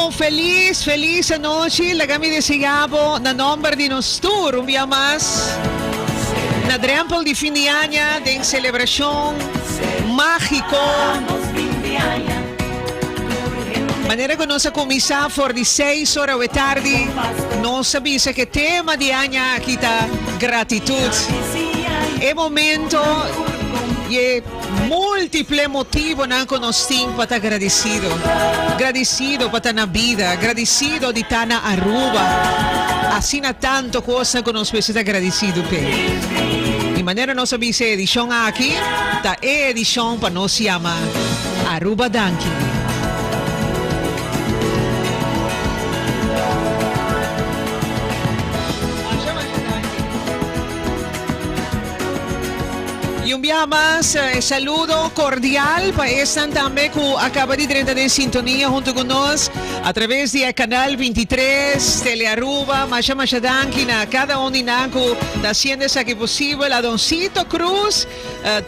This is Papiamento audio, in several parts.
un felis, felis anochi. Laga mi desea bo na nomber di nos tur un bia mas na drempel di fin di aña den celebracion magico. Manera cu nos a cuminsa for di seis ora awe tardi, nos a bisa cu e tema di aña aki ta gratitud. E momento y e Múltiple motibonan ku nos tin pa ta gradisido. Gradisido pa ta na bida, gradisido di ta na Aruba. Asina tanto kosnan ku nos mester ta gradisido p'e. I manera nos a bisa e edishon aki ta e edishon pa nos yama Aruba Danki. Y un biaha mas e saludo cordial pa esnan tambe cu a caba di drenta den sintonia hunto cu nos a traves di e canal 23 Tele Aruba. Masha masha danki na cada un di nan cu ta haciendo esaki posibel. Adoncito Cruz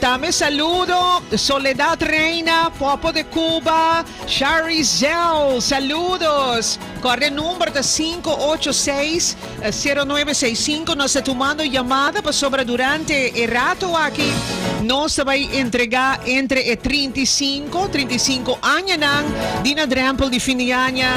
tambe saludo. Soledad Reina, Popo de Cuba, Shari Zell, saludos. Corda e number ta 586. 0965 nos ta tumando yamada pasobra durante e rato aki nos ta bai entrega entre e 35, 35 añanan di na drempel di fin di aña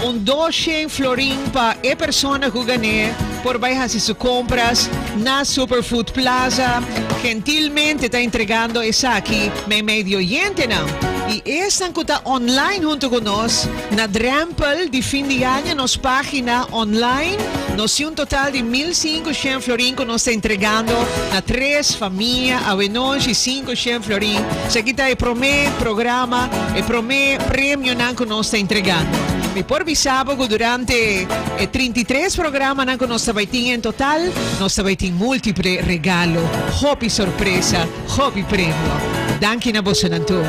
un doshen florin pa e persona ku gané por bai hasi su compras na Superfood Plaza. Gentilmente ta entregando esaki meimei di oyentenan y esnan ku ta online hunto ku nos. Na drempel di fin di aña nos pagina online nos tin un total di 1500 florin cu nos ta entregando na tres famia awenochi 500 florin. Esaki ta e prome programa, e prome premionan cu nos ta entregando. Mi por bisa bo cu durante e 33 programanan cu nos ta bay tin en total, nos ta bay tin multiple regalo, hopi sorpresa. Hopi premio. Danki na bosonan tur.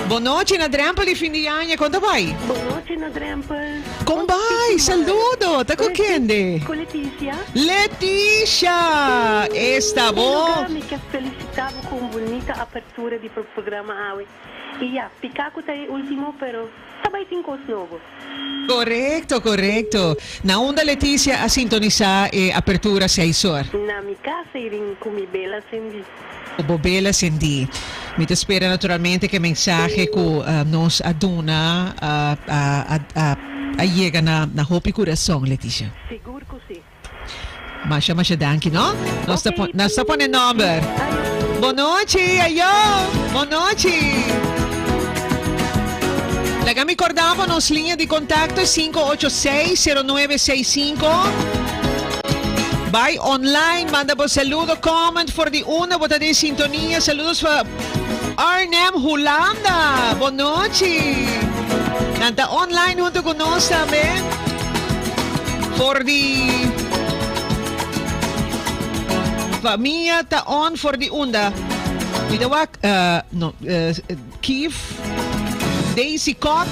Bon nochi na drempel di fin di aña kon ta bai? Bon nochi na drempel. Kon bai? Saludo. Ta ku kende? Ku Leticia. Leticia! Esta bo. Primer lugar mi ke felicita bo ku un bunita apertura di programa awe. Y ya, pica cu ta e ultimo pero ta bay tin cos nobo. Corecto, corecto. Na unda Leticia a sintonisa e apertura seis or? Na mi casa Irene cu mi bela cendi. Cu bo bela cendi. Mi ta spera naturalmente cu e mensahe cu nos a duna a a a yega na na hopi curason, Leticia. Sigur cu si. Masha masha danki no. Nos ta Ok. nos ta pone nomber. Ayo. Bon nochi ayo. Bon nochi. Laga mi corda bo nos linea di contacto es 586-0965. Bai online, manda bo saludo, comment for di unda bo ta den sintonia. Saludos pa Arnhem, Hulanda. Bon nochi. Nan ta online hunto cu nos tambe. For di famia ta on for di unda. Mi ta wak uh, no, uh, Kiev, Daisy Kok.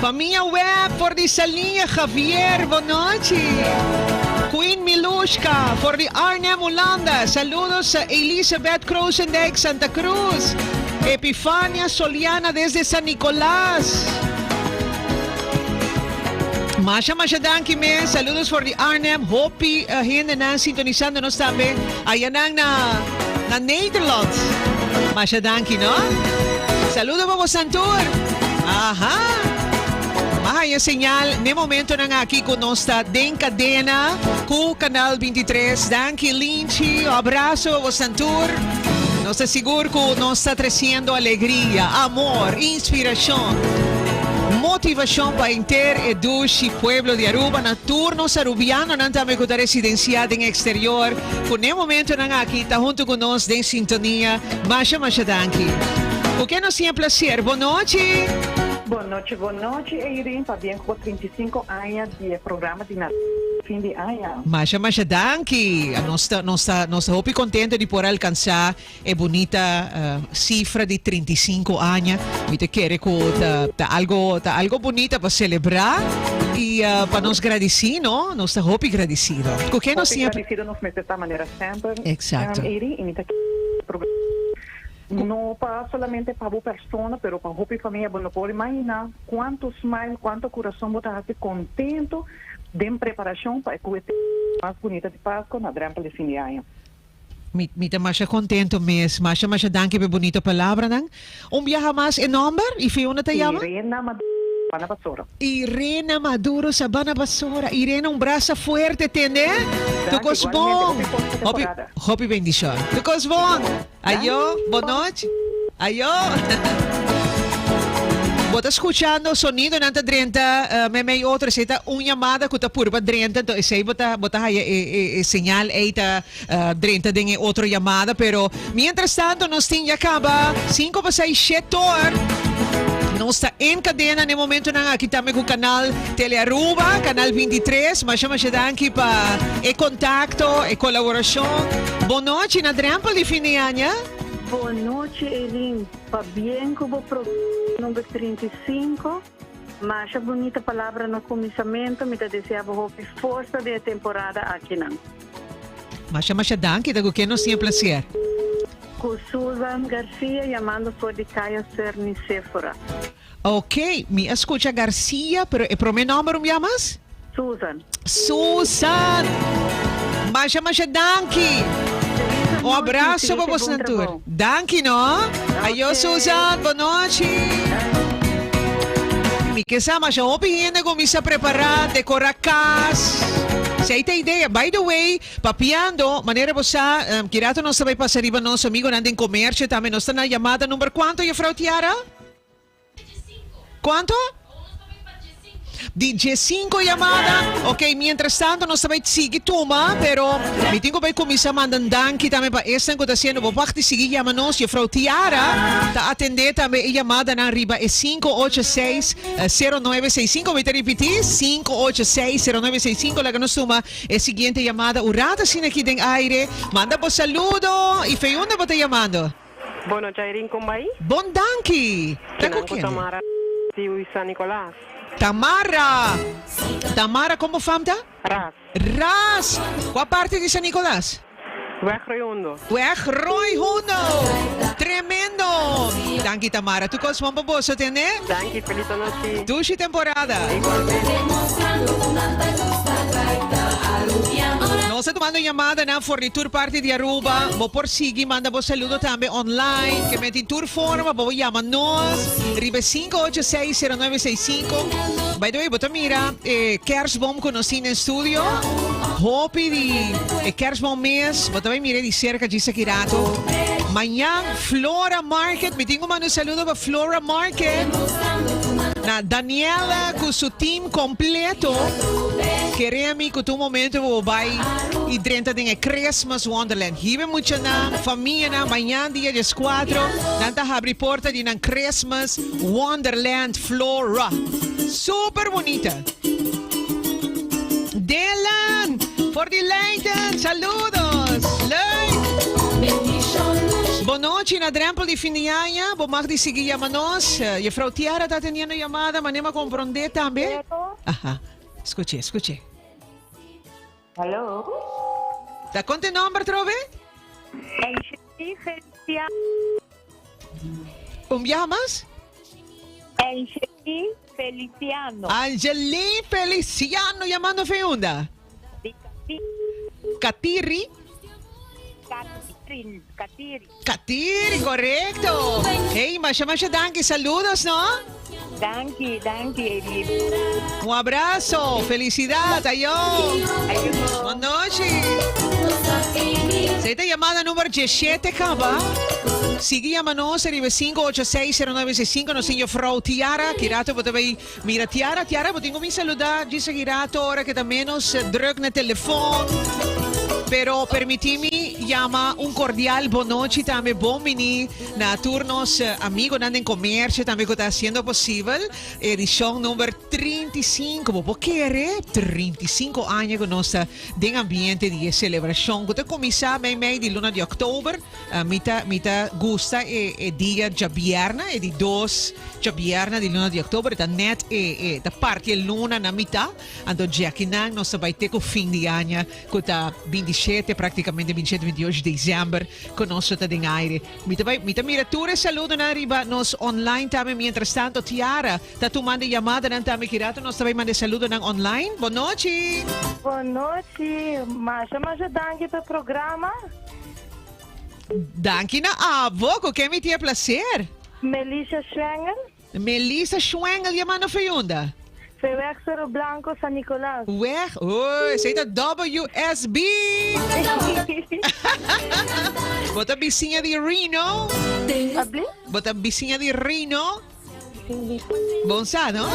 Famia Webb for di Saliña, Javier, bon nochi. Queen Milushka for di Arnhem, Hulanda. Saludos a Elizabeth Kroosendijk, Santa Cruz. Epifania Soliana desde San Nicolas. Masha masha danki mes. Saludos for di Arnhem. Hopi uh, hendenan sintonisando nos tambe. Ayanan na na Nederland. Masha danki, no? Saludo pa bosan tur. Aha. Maha señal ne momentonan aki ku nos ta den cadena ku Canal 23. Danki Linchi. Abrazo pa bosan tur. Nos ta sigur ku nos ta treciendo alegria, amor, inspiracion, motivacion pa henter e dushi pueblo di Aruba. Na tur nos Arubianonan tambe ku ta residencia den exterior ku ne momentonan aki ta hunto ku nos den sintonia. Masha masha danki. Ku ke nos tin e placer. Bon nochi. Bon nochi bon nochi Eirin, pabien ku bo 35 aña di e programa di na fin di aña. Masha masha danki. Nos ta nos ta nos ta hopi contento di por alcansa e bunita cifra di 35 aña. Mi ta kere cu ta ta algo ta algo bunita pa celebra y pa nos gradici no. Nos ta hopi gradicido. Cu ke nos Hopi tin gradicido nos mester ta manera semper Exacto. Eirin y mi ta kere. No pa solamente pa bo persona, pero pa hopi famia. Bo no por imagina cuanto smile, cuanto curason bo ta haci contento den preparacion pa e cu e mas bunita di Pasco na drempel di fin di aña. Mi mi ta masha contento mes. Masha masha danki pa e bunito palabranan. Un biaha mas e nomber y fi unda ta yama? Irena Maduro Sabana Basora. Irena Maduro Sabana Basora. Irena un brasa fuerte tende. Tu Danki cos igualmente. bon. Hopi forsa Hopi temporada. hopi bendicion. Tu cos bon. Ayo, bo nochi. Ayo. Bo ta scuchando sonidonan ta drenta meimei otro. Esey ta un yamada cu ta purba drenta. Enton esey bo ta bo ta haya e e e señal ey ta drenta den e otro yamada. Pero mientras tanto nos tin ya caba cinco pa seis shetor. Nos ta en cadena n'e momentonan aki tambe cu canal Telearuba, canal 23. Masha masha danki pa e contacto, e colaboracion. Bon nochi na drempel di fin di aña. Bon nochi Eileen, pabien cu bo programa number 35, masha bunita palabra na cuminsamento, mi ta desea bo hopi forsa den e temporada akinan. Masha masha danki, ta cu ken nos tin e placer? Cu Susan Garcia yamando for di Caya Cerny Sephora. Ok, mi a scucha Garcia, pero e prome nomber un bia mas? Susan. Susan! Masha masha danki! Feliz Un nochi, abrazo pa sigui bos bon nan tur. trabou. Danki no. Ayo Ok. Susan, bon nochi. Mi ke sa masha hopi hende cuminsa prepara, decora cas. Si ay ta idea. By the way, papiando, manera bo sa, ki rato nos ta bay pasa riba nos amigonan den comercio tambe. Nos ta na yamada number cuanto, juffrouw Tiara? Cuanto? Di diescinco yamada. Ok, mientras tanto nos ta bay sigui tuma, pero mi tin cu bay cuminsa manda un danki tambe pa esnan cu ta haciendo bo parti sigui yama nos. Juffrouw Tiara ta atende tambe e yamadanan riba e 586-0965. Mi ta ripiti, 586-0965. Laga nos tuma e siguiente yamada un rato asina aki den aire. Manda bo saludo y fe unda bo ta yamando? Bono Jairin con bai? Bon danki! Ta Kinan cu cu kende? Tamara di ui San Nicolas. Tamara! Tamara como fam ta? Ras. Ras! Cua parti di San Nicolas? Weg Rooi Hundo. Weg Rooi Hundo! Tremendo! Danki Tamara. Tu cos bon pa boso tende? Danki, feliz anochi. Dushi temporada. Igualmente. Nos ta tumando yamadanan for di tur parti di Aruba. Bo por sigui manda bo saludo tambe online. Ke menti tur forma bo por yama nos riba e 5860965. By the way, bo ta mira e kerstboom ku nos tin den studio. Hopi di e kerstboom mes. Bo ta bai mira di serka djis aki rato. Mañan Flora Market. Mi tin ku manda un saludo pa Flora Market. Na Daniela ku su team completo. Kere mi ku tur momento bo bai i drenta den e Christmas Wonderland. Hibe muchanan, famianan, mañan dia dieskuatro nan ta habri porta di nan Christmas Wonderland Flora. Super bunita. Dylan, for di Leiden, saludos. Leuk. Bon nochi, na drempel di fin di aña, bo mag di sigui yama nos. Juffrouw Tiara ta atendiendo yamada, manera mi a comprende tambe. Aha, scuche, scuche. Hallo. Ta con te nomber trobe? Angelie Feliciano. Un biaha mas? Angelie Feliciano. Angelie Feliciano yamando fe unda? Di Catiri. Catiri? Catiri, Catiri. Catiri, correcto. Hey, masha masha danki, saludos, no? Danki, danki, Edith. Un abrazo, felicidad, ayo. Ayo. Bon nochi. Esey ta yamada number 17 caba. Sigui yama nos riba 5860965 nos tin juffrouw Tiara. Ki rato bo ta bay mira Tiara. Tiara bo tin cu mi saluda djis aki rato ora ke ta menos druk na telefon. Pero permiti mi yama un cordial bon nochi tambe bon bini na tur nos amigonan den comercio tambe cu ta haciendo posibel edicion number 35. Bo por kere? 35 aña cu nos ta den ambiente di e celebracion cu ta cuminsa mei mei di luna di october. Mi ta mi ta gusta e e dia djabierna, e di dos djabierna di luna di october, e ta net e e ta parti e luna na mitá, anto djakinan nos ta bai te ku fin di aña ku ta binti. 27, prácticamente 27, 28 december, ku nos ta den aire. Mi ta bai, mi ta mira tur e saludonan riba nos online tambe. Mientras tanto, Tiara ta tumando e yamadanan tambe. Ki rato nos ta bai manda e saludonan online. Bon nochi! Bon nochi, masha masha danki pa e programa. Danki na abo, ku ken mi tin e placer? Melissa Schwengel. Melissa Schwengel yamando Feyunda? Feweg Cerro Blanco, San Nicolas. Weg, oh, esey ta WSB! Bo ta bisiña di Rino? Abli? Bo ta bisiña di Rino? Bon sa, no?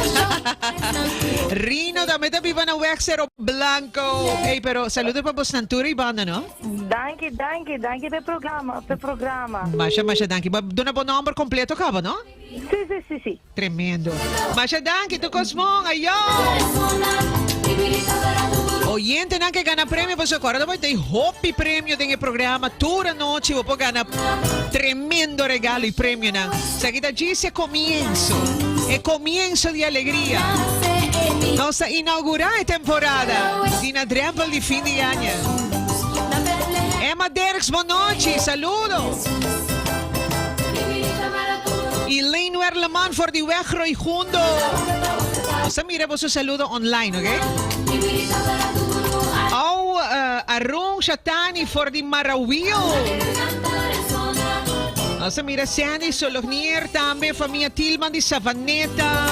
Rino tambe ta biba na Weg Cerro Blanco. Ey, pero saludo pa bosnan tur y banda, no? Danki, danki, danki p'e programa, p'e programa. Masha, masha danki. Bo a duna bo nomber completo caba, no? Si, si, si, si. Tremendo. Masha danki tu Cosmon. Ayo! Oyentenan ke gana premio pasobra kòrda bo tin hopi premio den e programa tur anochi bo por gana tremendo regalo y premionan. Esaki ta djis e comienso, e comienso di alegria. Nos ta inaugura e temporada di na drempel di fin di aña. Emma Derks, bon nochi, saludo. Elaine Werleman for di Weg Roihundo. Nos ta mira boso saludo online, ok? Oh, Arun Shatani for di Marawil. Nos ta mira Sandy Solognier tambe, famia Tilman di Savaneta.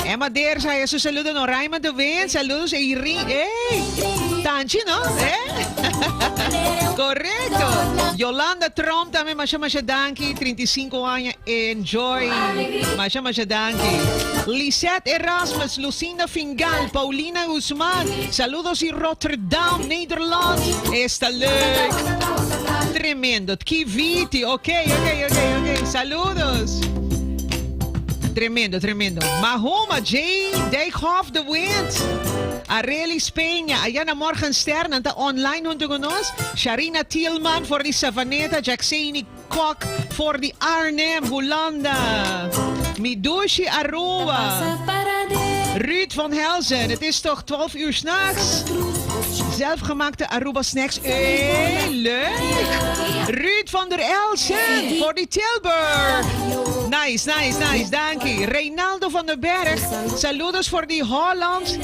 Emma Dersa, haya su saludo. No, Raima de Wind, saludos. Irene, ey, Tanchi, no? Eh? Correcto. Yolanda Tromp tambe, masha masha danki. 35 aña, enjoy. Masha masha danki. Lisette Erasmus, Lucinda Fingal, Paulina Guzman, saludos di Rotterdam, Nederland. Esta leuk. Tremendo. Kiviti, ok, ok, ok, ok. Saludos. Tremendo, tremendo. Mahoma, J. Dijkhoff de Wind. Arelis Peña, aya na Morgenstern, nan ta online hunto cu nos. Sharina Tielman for di Savaneta, Jackseni Kok for di Arnhem, Hulanda. Midushi Aruba. Ruud van Helzen, het is toch 12 uur s'nachts? Zelfgemaakte Aruba snacks. Hey, leuk! Ruud van der Elsen voor die Tilburg. Nice, nice, nice. Dankie. Reinaldo van der Berg. Saludos voor die Holland.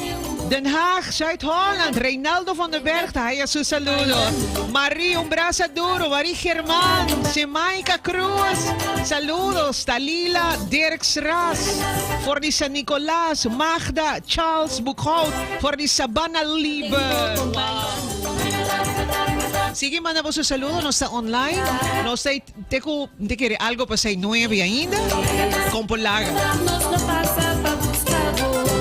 Den Haag, Zuid-Holland. Reinaldo van der Berg, haya su saludo. Marie, un brasa duro. Marie Germán, Semaika Cruz. Saludos. Talila Dirks Ras. Voor die San Nicolas. Magda Charles Boekhout. Voor die Sabana Liebe. Wow. Sigui manda boso saludo, nos ta online. Nos ta te ku te kere algo pa sei nuebe ainda. Kon por laga.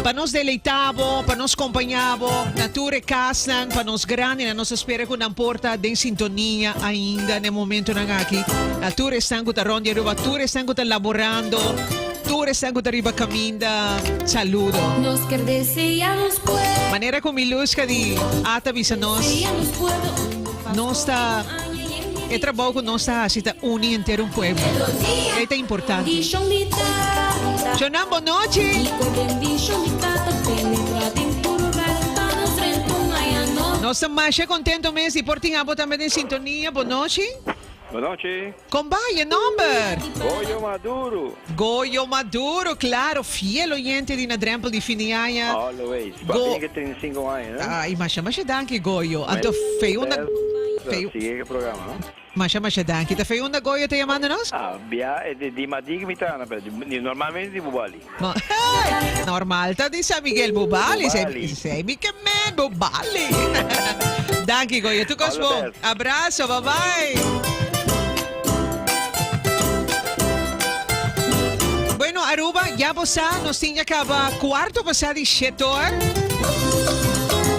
Pa nos deleitá bo, pa nos kompañá bo na tur e kasnan, pa nos grandinan, nos ta spera ku nan por ta den sintonia ainda na e momentonan aki. Na tur esnan ku ta rònt di Aruba, tur esnan ku ta laborando, tur esnan ku ta riba kaminda, saludo. Manera ku Miluska di a ta bisa nos, nos ta. E trabou ku nos ta hasi ta uni henter un pueblo. Ei ta importante. Shonan bon nochi. Nos ta masha kontento mes di por tin abo tambe den sintonia. Bon nochi. Bon nochi. Kon bai e nomber? Goyo Maduro. Goyo Maduro, claro, fiel oyente di Na Drempel di Fin di Aña. Always. Pa Go. bin ke 35 aña, no? Ay, masha masha danki Goyo. Anto Feunda Feu. Sigue ke programa, no? Masha masha danki. Ta Feunda Goyo ta yamando nos? Ah, bia e di di Madig mi ta, pero di normalmente di Bubali. No, hey, normal ta di San Miguel Bubali. Bubali. Sei mi ke men Bubali. Danki Goyo. Tu All kos the bon. best. Abrazo, bye bye. Bueno, Aruba, ya bo sa, nos tin ya caba cuarto pasa di shetor.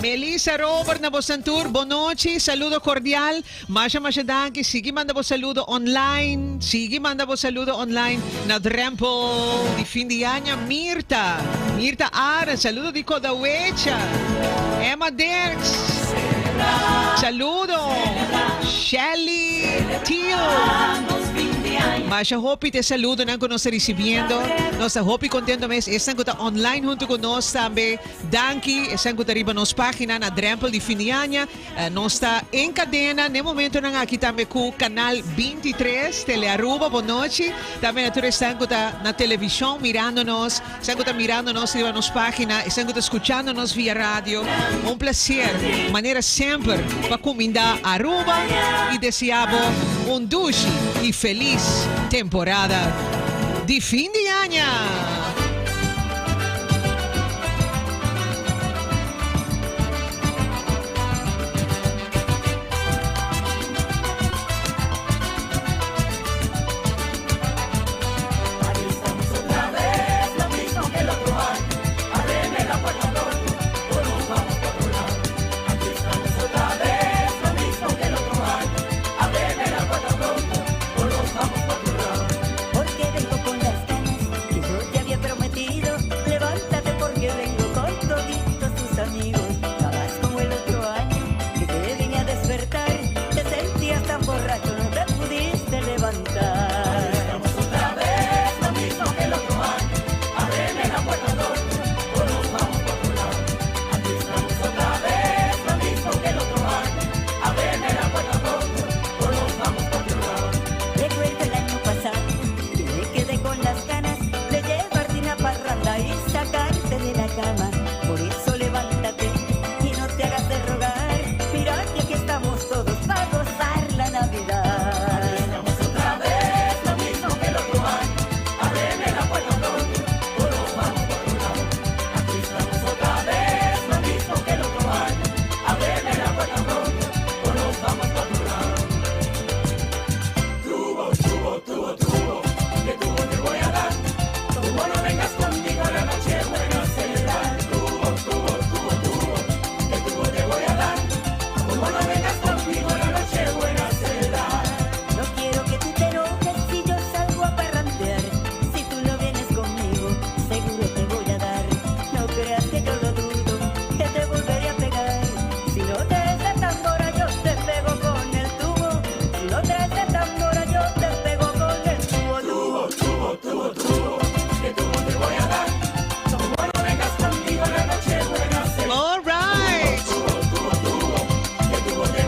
Melissa Robert na bosan tur, bon nochi, saludo cordial. Masha masha danki, sigui manda bo saludo online, sigui manda bo saludo online na drempel di fin di aña. Mirta, Mirta Arends, saludo di Kodawecha. Emma Dirks, saludo. Shelly Thiel. Masha hopi t'e saludonan ku nos ta risibiendo. Nos ta hopi kontento mes. Esnan ku ta online huntu ku nos tambe, danki. Esnan ku ta riba nos pagina na Drempel di Fin di Aña. Nos ta en kadena n'e momentonan aki tambe ku Kanal 23, Telearuba. Bon nochi. Tambe na tur esnan ku ta na televishon mirando nos, esnan ku ta mirando nos riba nos pagina, esnan ku ta skuchando nos via radio. Un plaser, manera semper, pa kumindá Aruba i deseá bo un dushi i felis temporada di fin di aña!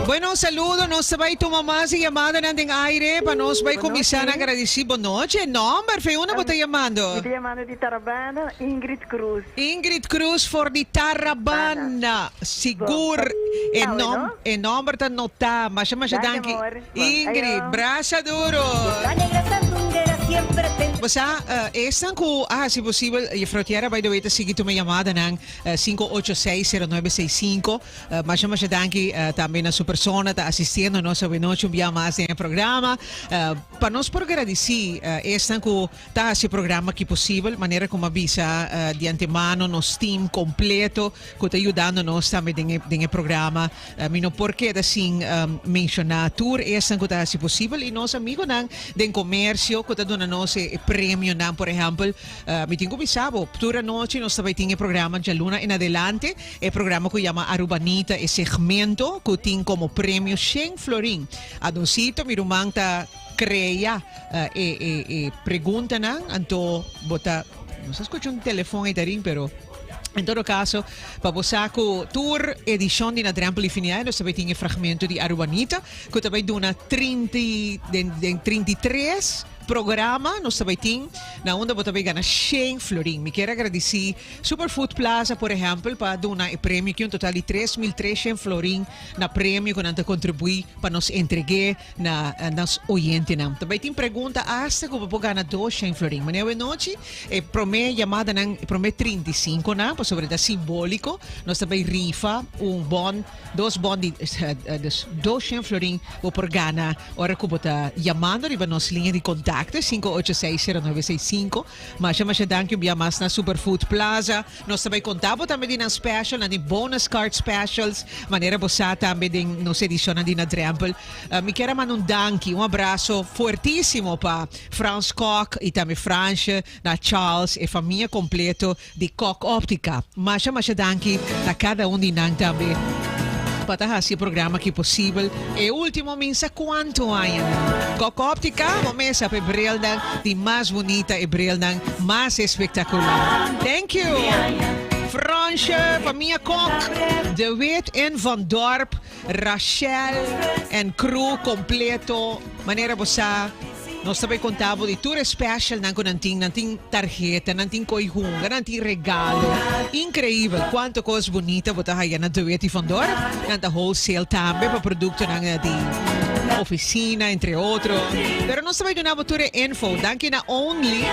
Bueno, saludo. Nos ta bai tuma mas yamadanan den aire pa nos bai kuminsá na agradisí. Bon noche. Nomber, fe unda bo ta yamando? Mi ta yamando di Tarabana, Ingrid Cruz. Ingrid Cruz for di Tarabana. Sigur e nom e nomber ta notá. Masha masha danki. Ingrid, brasa duro. Bo sa, esnan ku a hasi posibel, Juffrouw Tiara by the way ta sigui tuma yamadanan 5860965. Masha masha danki tambe na su persona ta asistiendo nos awenochi un bia mas den e programa. Pa nos por gradisí esnan ku ta hasi e programa aki posibel, manera ku mi a bisa di antemano nos team kompleto ku ta yudando nos tambe den e den e programa. Mi no por keda sin menshoná tur esnan ku ta hasi posibel i nos amigonan den komersio ku ta duna nos e premionan. Por ehèmpel, mi tin ku bisa bo, tur anochi nos ta bai tin e programa djaluna en adelante, e programa ku yama Arubanita, e segmento ku tin komo premio shen florin. Adoncito, mi ruman ta krea e e preguntanan, anto bo ta, nos a skucha un telefon ei tarin, pero. En todo caso, pa bo sa cu tur edicion di Na Drempel di Fin di Aña nos ta bay tin e fragmento di Arubanita cu ta bay duna trinta y den den 33 programa nos ta bay tin na unda bo ta bay gana shen florin. Mi kier a gradici Superfood Plaza por ehempel pa duna e premio aki un total di 3300 florin na premio cu nan ta contribui pa nos entregue na nos oyentenan. Ta bay tin pregunta hasta cu bo por gana 200 florin. Manera awenochi E prome yamadanan, e prome 35 nan, pasobra ta simbolico, nos ta bay rifa un bon, dos bon di, dus 200 florin bo por gana ora cu bo ta yamando riba nos liña di contacto, 5860965. Masha, masha danki un bia mas na Superfood Plaza. Nos ta bay conta bo tambe di nan special, nan tin bonus card specials, manera bo sa tambe den nos edicionnan di Na Drempel. Mi kier a manda un danki, un abrazo fuertisimo pa Frans Kok y tambe Fransje, na Charles, e famia completo di Kok Optica. Masha masha danki na cada un di nan tambe. pa ta hasi e programa aki posibel e ultimo minsa kuantu añanan. Kok Optica bo mesa pa e brilnan di mas bunita, e brilnan mas espektakular. Thank you! Fransje, famia Kok, De Wit en Van Dorp, Rachel en crew completo, manera bo sa nos ta bay conta bo di tur e specialnan cu nan tin, nan tin tarheta, nan tin coy hunga, nan tin regalo, increibel cuanto cos bunita bo ta haya na De Wit y Van Dorp, nan ta wholesale tambe pa productonan di oficina entre otro, pero nos ta bay duna bo tur e info, danki na Only,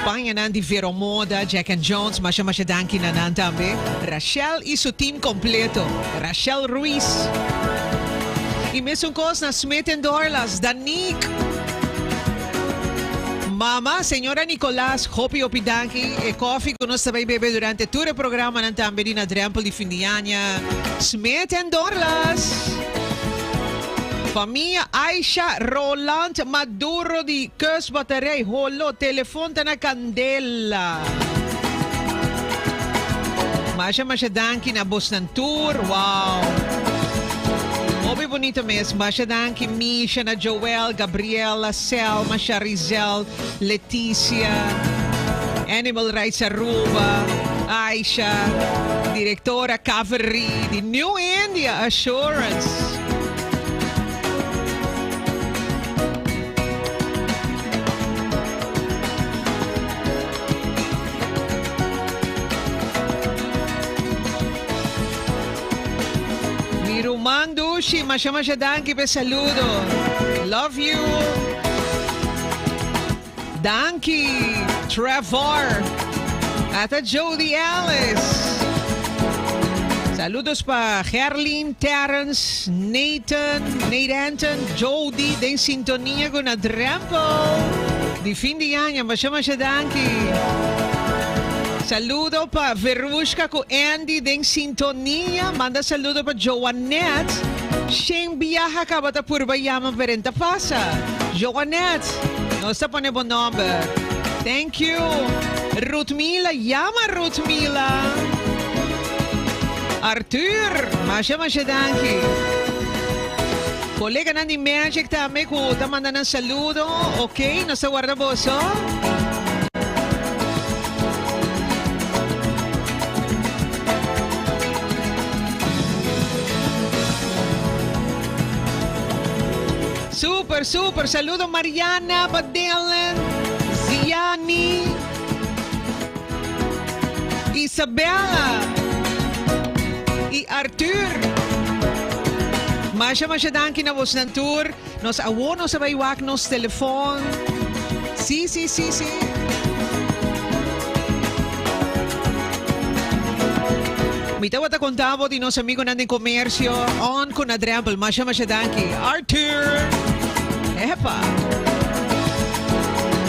pañanan di Vero Moda, Jack and Jones, masha masha danki na nan tambe, Rachel y su team completo. Rachel Ruiz. Y mesun cos na Smith en Dorlas, Danique. Mama, señora Nicolas, hopi hopi danki. E koffie cu nos ta bay bebe durante tur e programanan tambe di na drempel di fin di aña. Smith en Dorlas. Famia Aisha Roland Maduro di Kustbatterij, Holo, telefon ta na candela. Masha masha danki na bosnan tur. Wow. Hopi bonito mes. Masha danki Misha, na Joel, Gabriela, Selma, Sharizel, Leticia, Animal Rights Aruba, Aisha, Directora Cavalry di New India Assurance. Mi ruman dushi, masha masha danki p'e saludo. Love you. Danki, Trevor. Ata Jody Ellis. Saludos pa Gerlin, Terrence, Nathan, Nate Anton, Jody den sintonia ku na drempel di fin di aña. Masha masha danki. Saludo pa Verushka ku Andy den sintonia. Manda saludo pa Joanette. Shen biaha kaba ta purba yama pero en ta pasa. Joanette, nos ta pone bo nomber. Thank you. Ruthmila, yama Ruthmila. Arthur, masha masha danki. Coleganan di Magic tambe cu ta manda nan saludo. Ok, nos ta warda boso. Super, super. Saludo Mariana, pa Dylan, Ziani, Isabella y Arthur. Masha, masha danki na bosnan tur. Nos awor nos a bay wak nos telefon. Si, si, si, si. Mi tabata konta bo di nos amigonan den komersio on ku na drempel. Masha masha danki. Arthur! Epa!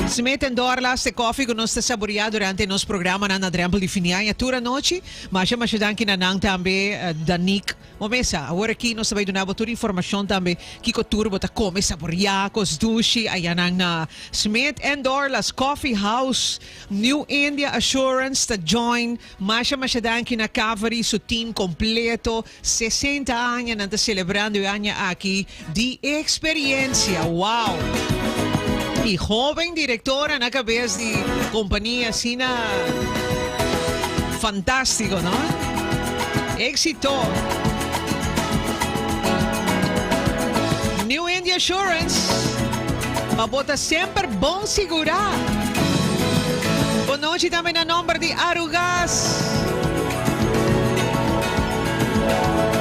Smith en Dorlas te koffie ku nos ta saboreá durante nos programanan na drempel di fin di aña tur anochi. Masha masha danki na nan tambe, Danique. Bo mesa, awor aki nos ta bai duna bo tur informashon tambe kiko tur bo ta kome, saboreá, kos dushi ayanan na Smith en Dorlas Coffee House. New India Assurance ta join Masha masha danki na Cavalry su team completo, 60 aña nan ta celebrando e aña aki di experiencia, wow! Y joven directora na cabes di compania asina fantastico, no? Exito! New India Assurance, pa bo ta semper bon sigura. Bon nochi tambe na nomber di Arugas.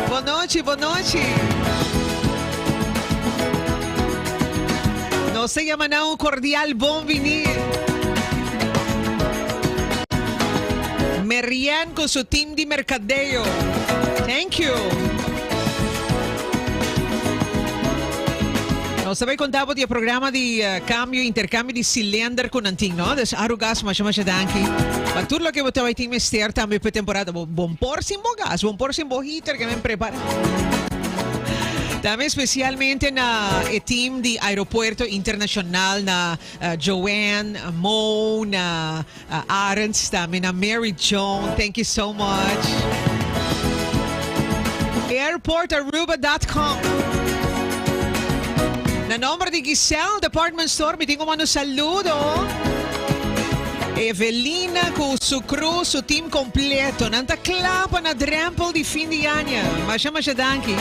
Bon nochi, bon nochi. Nos ta yama nan un cordial bon bini. Marianne cu su team di mercadeo. Thank you. Nos ta bay conta bo di e programa di cambio, intercambio di cilinder cu nan tin, no? Dus Arugas, masha masha danki pa tur loke bo ta bay tin mester tambe pa e temporada. Bo bon por sin bo gas, bon por sin bo heater ke men prepara. Tambe especialmente na e team di Aeropuerto Internacional, na Joanne, Mo, na Arends, tambe na Mary Joan, thank you so much. Airport. Airportaruba.com. Na nomber di Giselle Department Store mi tin un manda un saludo. Evelina cu su crew, su team completo. Nan ta cla pa na drempel di fin di aña. Masha masha danki.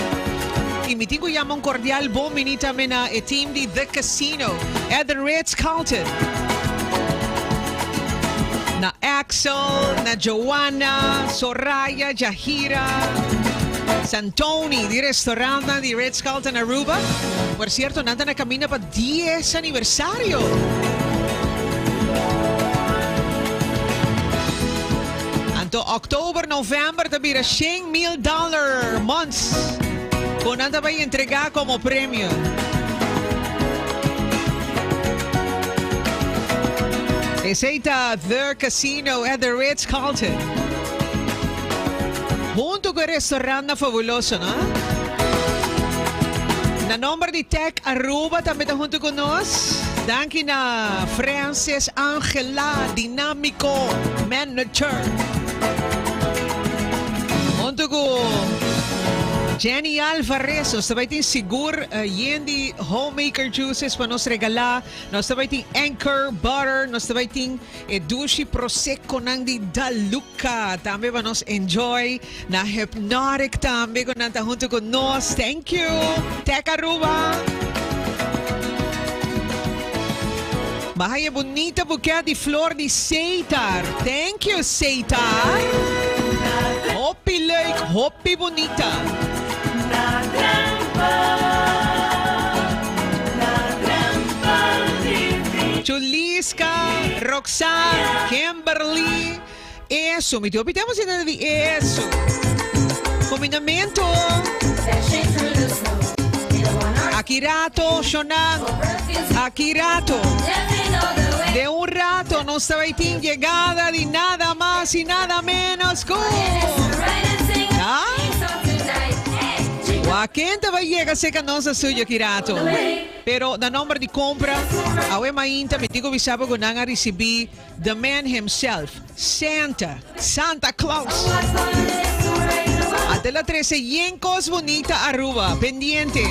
Y mi tin cu yama un cordial bon bini tambe na e team di The Casino at the Ritz Carlton. Na Axel, na Joanna, Soraya, Jahira, Santoni di restaurantnan di Ritz Carlton Aruba. Por cierto, nan ta na caminda pa dies aniversario. Anto october, november ta bira 100,000 dollar months cu nan ta bay entrega como premio. Esey ta The Casino at the Ritz Carlton. Hunto cu e restaurantnan fabuloso, no? Na nomber di Tech Aruba tambe ta hunto cu nos. Danki na Francis Angela, dinamico manager. Hunto cu Jenny Alvarez, nos ta bay tin sigur yen di homemaker juices pa nos regala. Nos ta bay tin Anchor butter, nos ta bay tin e dushi prosecconan di Daluca tambe pa nos enjoy. Na Hypnotic tambe cu nan ta hunto cu nos. Thank you! Tech Aruba! Baha e bunita buket di flor di Seitar. Thank you Seitar! Hopi leuk, hopi bunita. Chuliska, Roxanne, Kimberly, eso, mi tin hopi tempo sin tende di eso. Combinamento. Aki rato, Shonan. Aki rato. De un rato nos ta bay tin llegada di nada mas y nada menos cu. Ah? Wak ken ta bay yega cerca nos na studio aki rato. Pero na nomber di compra, awe mainta mi tin cu bisa bo cu nan a ricibi The man himself, Santa, Santa Claus. Ante la trece yen cos bunita Aruba, pendiente.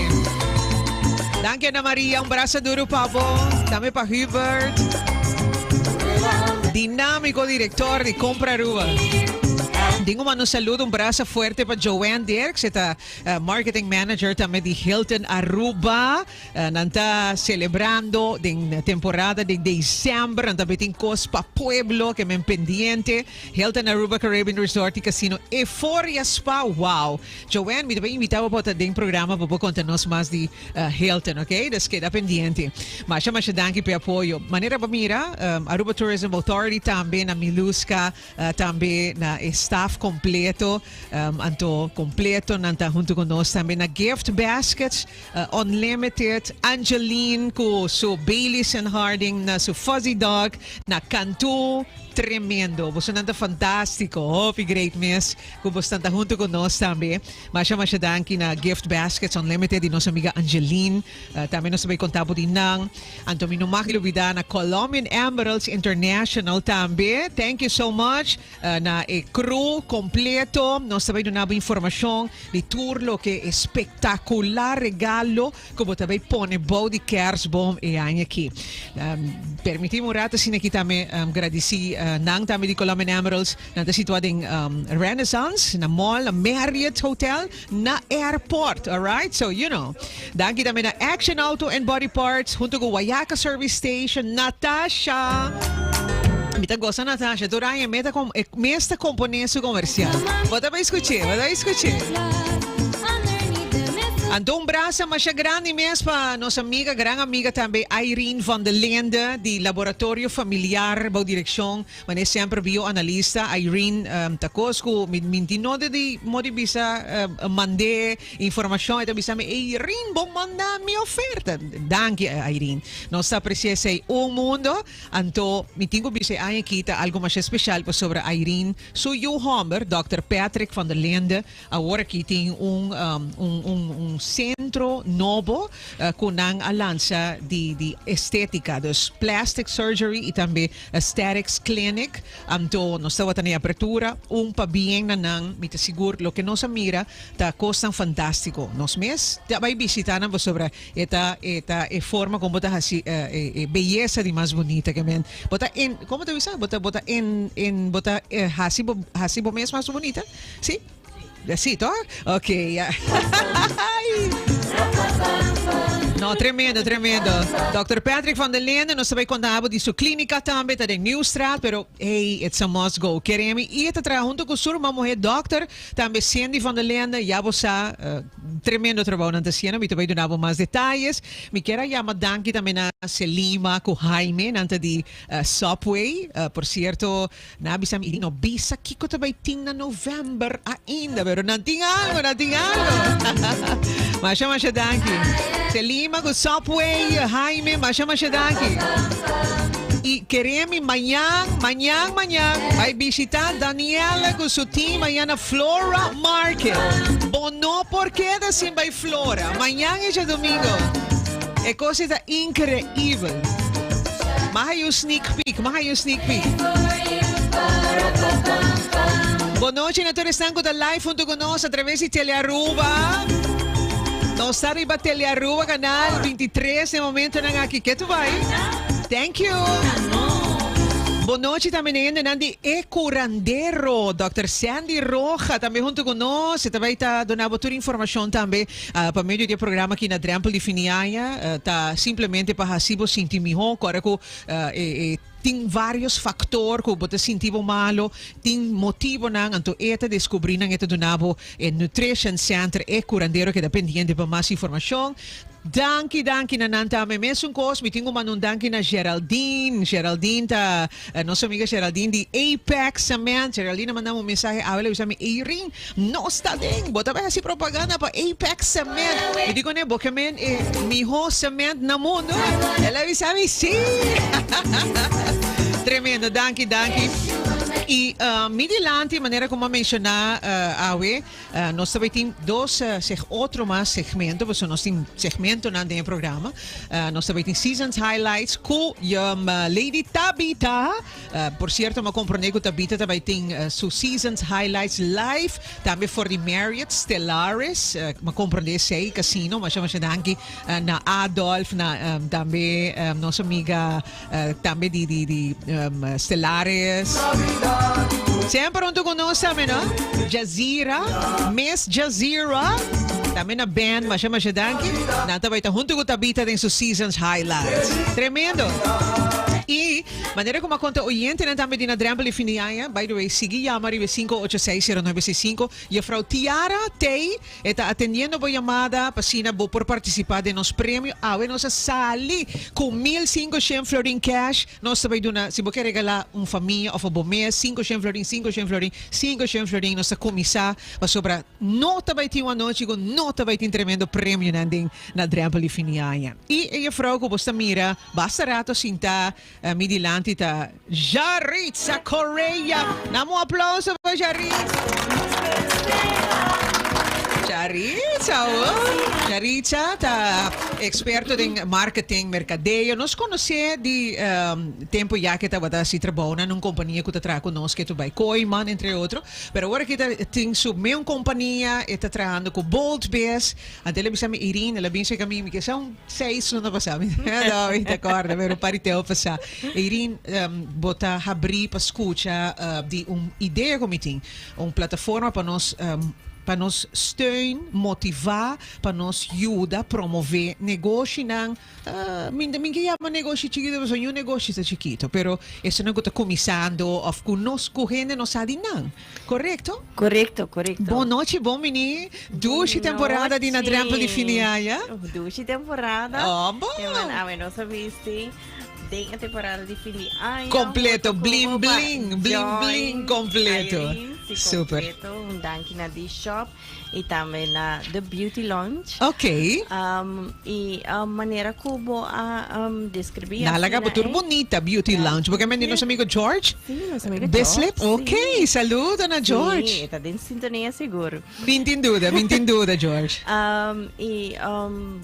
Danki Ana Maria, un brasa duro pa bo, tambe pa Hubert. Dinamico director di Compra Aruba. Dingo manda un saludo, un brasa fuerte pa Joanne Dirks, e ta marketing manager tambe di Hilton Aruba. Nan ta celebrando den temporada di december. Nan tambe tin cos pa pueblo ke men pendiente. Hilton Aruba Caribbean Resort y Casino Euphoria Spa. Wow! Joanne, mi ta bay invita bo pa ta den programa pa bo conta nos mas di Hilton, ok? Dus keda pendiente. Masha masha danki p'e apoyo. Manera bo mira, Aruba Tourism Authority tambe na Miluska. Tambe na e staff completo, anto completo nan ta hunto cu nos tambe na Gift Baskets Unlimited, Angeline cu su Baileys and Harding na su Fuzzy Dog na Cantu, tremendo, boso nan ta fantastico, hopi great mes cu bosnan ta hunto cu nos tambe. Masha masha danki na Gift Baskets Unlimited di nos amiga Angeline. Tambe nos ta bay conta bo di nan. Anto mi no mag lubida na Colombian Emeralds International tambe. Thank you so much na e crew completo. Nos ta bay duna bo informacion di tur loke e spectacular regalo cu bo ta bay pone bou di kerstboom e aña aki. Permiti mi un rato asina aki tambe gradici nan tambe di Colombian Emeralds. Nan ta situa den Renaissance, na mall, na Marriott Hotel, na airport, alright? So, you know. Danki tambe na Action Auto and Body Parts, hunto cu Wayaca Service Station, Natasha. Mi ta goza Natasha, tur aña me ta e mes ta compone su comercial. Bo ta bay scuché, bo ta bay scuché. Anto un brasa masha grandi mes pa nos amiga, gran amiga tambe, Irene van de Linde, di Laboratorio Familiar, bou direccion Manera semper bioanalista Irene ta kos ku mi minti no de di modi bisa mand'é informashon e ta bisa mi Irene bo manda mi oferta. Danki Irene. Nos ta apresia esei un mundo. Anto mi tin ku bisa e aña aki ta algu masha speshal pasobra Irene su yu hòmber dòkter Patrick van der Linde awor aki tin un un un. sentro nobo ku nan a lansa di di estetica, dus plastic surgery i tambe aesthetics clinic. Anto nos tabata na e apertura, un pabien na nan, mi ta sigur loke nos a mira ta kosnan fantástiko. Nos mes ta bai bishita nan pasobra e ta e ta e forma kon bo ta hasi e beyesa di mas bunita ke men. Bo ta en, komo ta bisa? Bo ta bo ta en en bo ta hasi bo hasi bo mes mas bunita? Si? Si toch? Ok, ya. No, tremendo, tremendo. Dr. Patrick van der Linden, nos ta bai konta abo di su klínika tambe, ta den Nieuwstraat, pero hey, it's a must go. Keremi, i e ta traha hunto ku su ruman muhé dòkter, tambe Cindy van der Linden, ya bo sa, tremendo trabou nan ta hasiendo, mi ta bai duna bo mas detayes. Mi kier a yama danki tambe na Selima ku Jaime, nan ta di Subway, por sierto, Nan a bisa mi, no bisa kiko ta bai tin na november ainda, pero nan tin algo, nan tin algo. Masha, masha danki. Selima ku Subway, Jaime, masha, masha danki. I kere mi mañan, mañan, mañan, bai bishita Daniela ku su team mañan na Flora Market. Bo no por keda sin bai Flora. Mañan e djadomingo. E kos ei ta inkreibel. M'a haña un sneak peek, m'a haña un sneak peek. Bon nochi na tur esnan ku ta live huntu ku nos a traves di Telearuba. Nos ta riba Telearuba kanal 23 den momentonan aki. Ke tu bai? Thank you. Bon nochi tambe na hendenan di E Curandero. Dòkter Sandy Roja tambe huntu ku nos. E ta bai ta duna bo tur informashon tambe. Pa medio di e programa aki na drempel di fin di aña ta simplemente pa hasi bo sinti miho ku ora ku e tin varios factor ku bo ta sinti bo malo, tin motibonan, anto e ta descubri nan, e ta duna bo e Nutrition Center, e curandero keda pendiente pa mas informacion. Danki danki na nan tambe. Mesun kos mi tin ku manda un danki na Geraldine. Geraldine ta nos amiga Geraldine di Apex Cement. Geraldine a manda mi un mensahe awe, el a bisa mi, Irene, Nos ta den! Bo ta bai hasi propaganda pa Apex Cement. Mi di kuné, bo ke men e mihó cement na mundu? El a bisa mi, sí! Tremendo, danki, danki. I mi dilanti, manera ku mi a menshoná awe, nos ta bai tin dos otro mas segmento, pasobra nos tin segmentonan den e programa. Nos ta bai tin Seasons Highlights ku Lady Tabitha. Por cierto, m'a comprende cu Tabitha ta bay tin su Seasons Highlights live tambe for di Marriott Stellaris. M'a comprende esey, casino. Masha masha danki na Adolf, na tambe nos amiga tambe di di di Stellaris. Semper hunto cu nos tambe, no? Jazira, Miss Jazira, tambe na band, masha masha danki. Nan ta bay ta hunto cu Tabitha den su Seasons Highlights. Tremendo! Y. Manera ku m'a konta oyentenan tambe di na drèmpel di fin di aña, by the way, sigui yama riba e 5860965, Juffrouw Tiara Tey e ta atendiendo bo yamada pa asina bo por partisipá den nos premio. Awe nos a sali ku 1500 florin cash. Nos ta bai duna, si bo ke regalá un famia òf bo mes, 500 florin, 500 florin, 500 florin. Nos ta kuminsá pasobra no ta bai tin un anochi ku no ta bai tin tremendo premionan den na drèmpel di fin di aña. I e juffrouw ku bo sta mira Basta rato sinta mi dilanti ta Jaritza Correa. Dame un aplauso pa Jaritza. Jaritza, oh. Jaritza ta experto den marketing, mercadeo. Nos conoce di tempo ya que tabata haci trabou na un compania cu ta traha cu nos, que ta bay Kooiman, entre otro. Pero awor aki ta tin su meun compania, e ta trahando cu Bold Biz. Anto el a bisa mi, Irene, el a bin cerca mi, mi ke sa un Seis luna pasá, mi no, mi ta kòrda, pero un par di tempu pasá. Irene, bo ta habrí pa skucha di un idea ku mi tin, un plataforma pa nos, pa nos steun, motivá, pa nos yuda promové negoshinan. Mi mi ke yama negoshi chikitu pasobra niun negoshi ta chikitu, pero esunnan ku ta kuminsando òf ku nos ku hende no sa di nan. Korekto? Korekto, korekto. Bon nochi, bon bini. Dushi temporada di na drempel di fin di aña. Dushi temporada. Oh, bon. Eman awe nos a bisti den e temporada di fin di aña. Completo, blin blin, blin blin completo. Si, Super. completo. Un danki na D-Shop y tambe na The Beauty Lounge. Ok. Um, y um, manera cu bo a um, describi Na laga asina, bo tur eh. bonita Beauty Lounge. Bo ke mendi nos amigo George? Sí, nos amigo Bislip? George. Ok, saludo na George. Sí, ta den sintonia sigur. Min tin duda, min tin duda, George. Um, y um,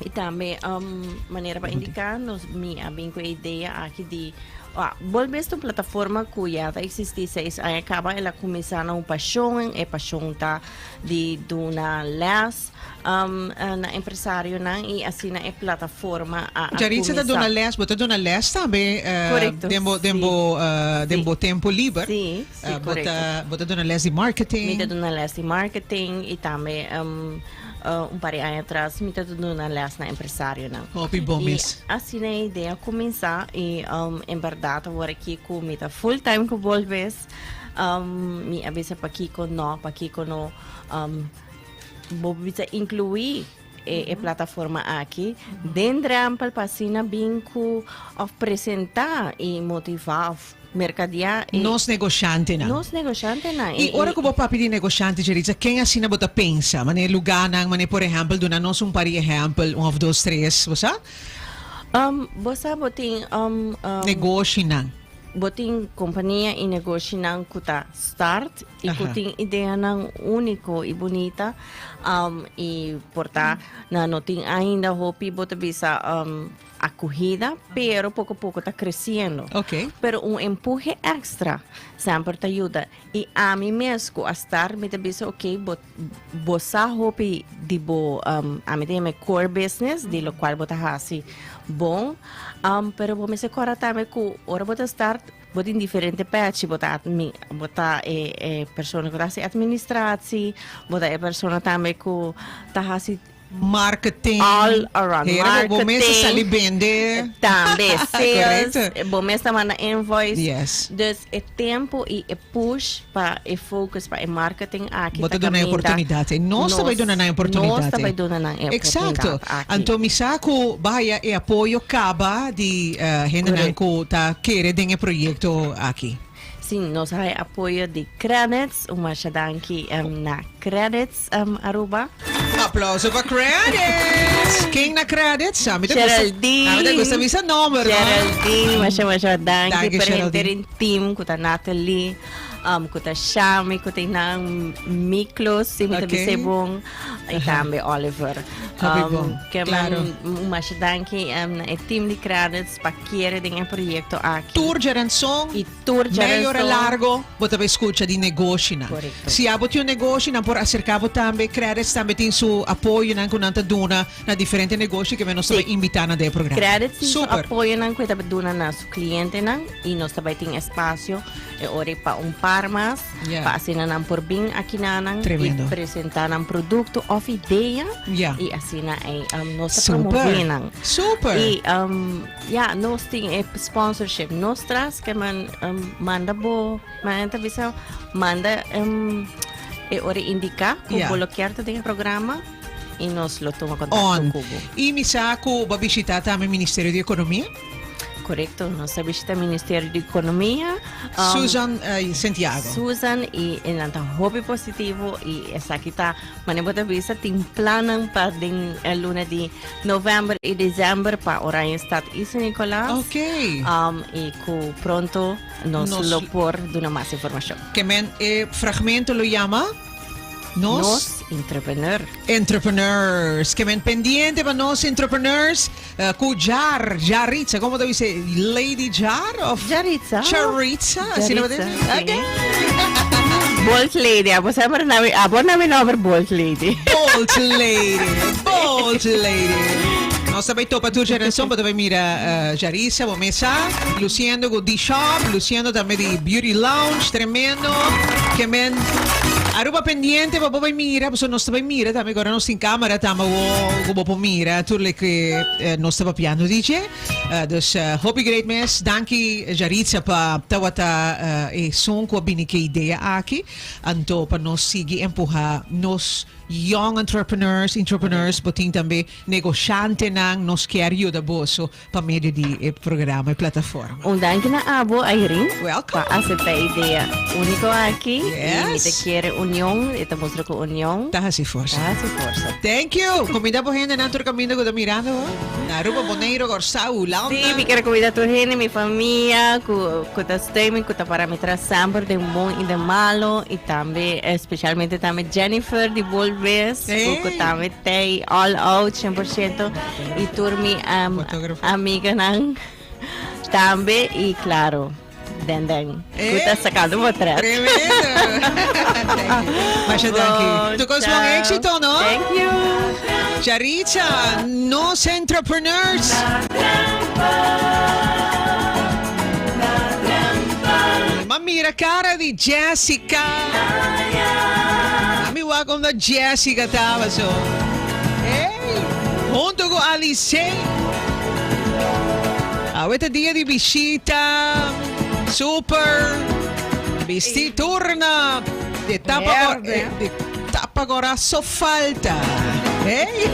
y tambe um, manera pa indica nos mi a bin cu e idea aki di ah, bolbe esta un plataforma cu ya ta existi seis aña caba, el a cuminsa na un pasion, e pasion ta di duna les um, na empresarionan y asina e plataforma a, a Jaritza ta cuminsa. duna les, bo ta duna les tambe eh, Correcto, den bo, den sí. bo, eh, den Sí. bo tempo liber. Sí, sí, Eh, bo correcto. ta, bo ta duna les di marketing. Mi ta duna les di marketing y tambe um, uh, un par di aña atras mi ta duna les na empresarionan. Hopi bon Y mes. asina e idea a cuminsa y um, en berdad awor aki cu mi ta full time cu Bolbes, um, mi a bisa pakico no, pakico no um, bo bisa inclui e, e plataforma aki den drempel pa asina bin cu of presenta y motiva of mercadea e Nos negoshantenan. Nos negoshantenan. Y ora cu bo papia di negoshante, Jeritza, ken asina bo ta pensa? Mane lugarnan, mane por ehempel, duna nos un par di ehempel, un of dos, tres, bo sa? Um, bo sa bo tin um, um, Negoshinan. Bo tin kompania i negoshinan ku ta start i ku tin ideanan úniko i bunita i por ta nan no tin ainda hopi bo ta bisa akuhida pero poko poko ta kresiendo. Pero un empuje èkstra semper ta yuda i ami mes ku a start mi ta bisa oke bo bo sa hopi di bo ami ta yama e core business di lokual bo ta hasi bon. Pero bo mester kòrda tambe ku ora bo ta start bo tin diferente pèchi, bo ta admi bo ta e e persona ku ta hasi administratie, bo ta e persona tambe ku ta hasi Marketing. All around Hera bo bo mes ta marketing. sali bende. Tambe sales, Correcto. bo mes ta manda invoice. Yes. Dus e tempu i e push pa e focus pa e marketing aki Bo ta ta duna e caminda oportunidad ei. Nos ta bai duna nan e oportunidad Nos ta ei. bai duna nan e Exacto. oportunidad aki. Anto mi sa cu baya e apoyo caba di hendenan Correcto. cu ta kere den e proyecto aki. Si, nos haya apoyo di Credits. Un masha danki na Credits Aruba. Aplauso pa Credits! Ken na Credits? Ami ta gusta, Geraldine. ami ta gusta bisa nomber, no? Geraldine, masha masha danki. Danki, Pero Geraldine. henter in team ku ta Natalie, um, ku ta Shami, ku ta nan Miklos, si mi ta Ok. bisa bon, i tambe Oliver. Hopi Um, bon, ke claro. man, un masha danki um, na e team di Credits pa kere den e proyecto aki. Tur Gerenson, I tur medio ora Gerenson. largo, bo ta bay scucha di negoshinan. Correcto. Si abo tin un negoshi, nan por acerca bo tambe. Credits tambe tin su apoyonan cu nan ta duna na diferente negoshi ke nos ta bay Sí. invita nan den e programa. Credits tin su Super. apoyonan cu e ta duna na su clientenan y nos ta bay tin espacio e ora y pa un par mas Yeah. pa asina nan por bin aki na nan y Tremendo. presenta nan producto of idea Yeah. y asina ey, um, nos ta Super. promove nan. Super. Y, um, ya, nos tin e sponsorship nos tras ke man, um, manda bo, man ta bisa manda, um, e ora indica cu Yeah. bo lo kier ta den e programa y nos lo tuma contacto On. cu bo. Y mi sa cu bo a bishita tambe Ministerio di Economia? Correcto, nos a bishita Ministerio di Economia. Um, Susan eh, Santiago. Susan y e nan ta hopi positivo y esaki ta mane bo ta bisa tin plannan pa den e luna di november y december pa Oranjestad y San Nicolas. Ok. Um, y cu pronto nos, Nos- lo por duna mas informacion. Ke men e fragmento lo yama Nos, Nos entrepreneur. Entrepreneurs. Ke men pendiente pa nos entrepreneurs. Eh, ku Jar, Jaritza, como ta bisa? Lady Jar of Jaritza. Charitza, así lo Jaritza, dice? sí. Ok. Bold Lady, abo sempre na abo na mi nomber Bold Lady. Bold Lady, Bold Lady. Nos ta bay topa tur Jarenson, bo ta bay mira eh, Jarissa, bo mesa, luciendo cu D-Shop, luciendo tambe di Beauty Lounge, tremendo. Ke men Aruba pendiente pa bo bay mira, pasobra nos ta bay mira tambe, ora nos tin camera tambe bo cu bo por mira tur loke eh, nos ta papiando di dje. Eh, dus eh, hopi great mes, danki Jaritza pa tawata eh, esun cu a bini ke idea aki, anto pa nos sigui empuha nos. young entrepreneurs, entrepreneurs, bo tin tambe negoshantenan, nos kier yuda boso pa medio di e programa, e plataforma. Un danki na abo, Irene. Welcome. Pa acepta e idea unico aki. Yes. Y mi ta kere union, e ta mustra cu union. Ta haci forsa. Ta haci forsa. Thank you. Comida bo hendenan tur caminda cu ta mirando bo. Na Aruba, Boneiro, Corsou, Hulanda. Sí, mi kier comida tur hende, mi famia, cu cu ta steun mi, cu ta para mi tras semper den bon y den malo. Y tambe, especialmente tambe Jennifer di Bolbes, cu cu tambe Tey all out 100% y tur mi um, amiganan tambe y claro Den Den cu ta sacando portret. Tremendo. Thank you. Masha danki. Tu cos bon éxito, no? Thank you. Charitza, nos entrepreneurs. Ma mira cara di Jessica. Mi wak om dat Jessica taba so. Hey, hunto ku Alice. Awe ta dia di bishita. Super. Bisti turna. De tapa, Verde. de tapa gora so falta. Hey.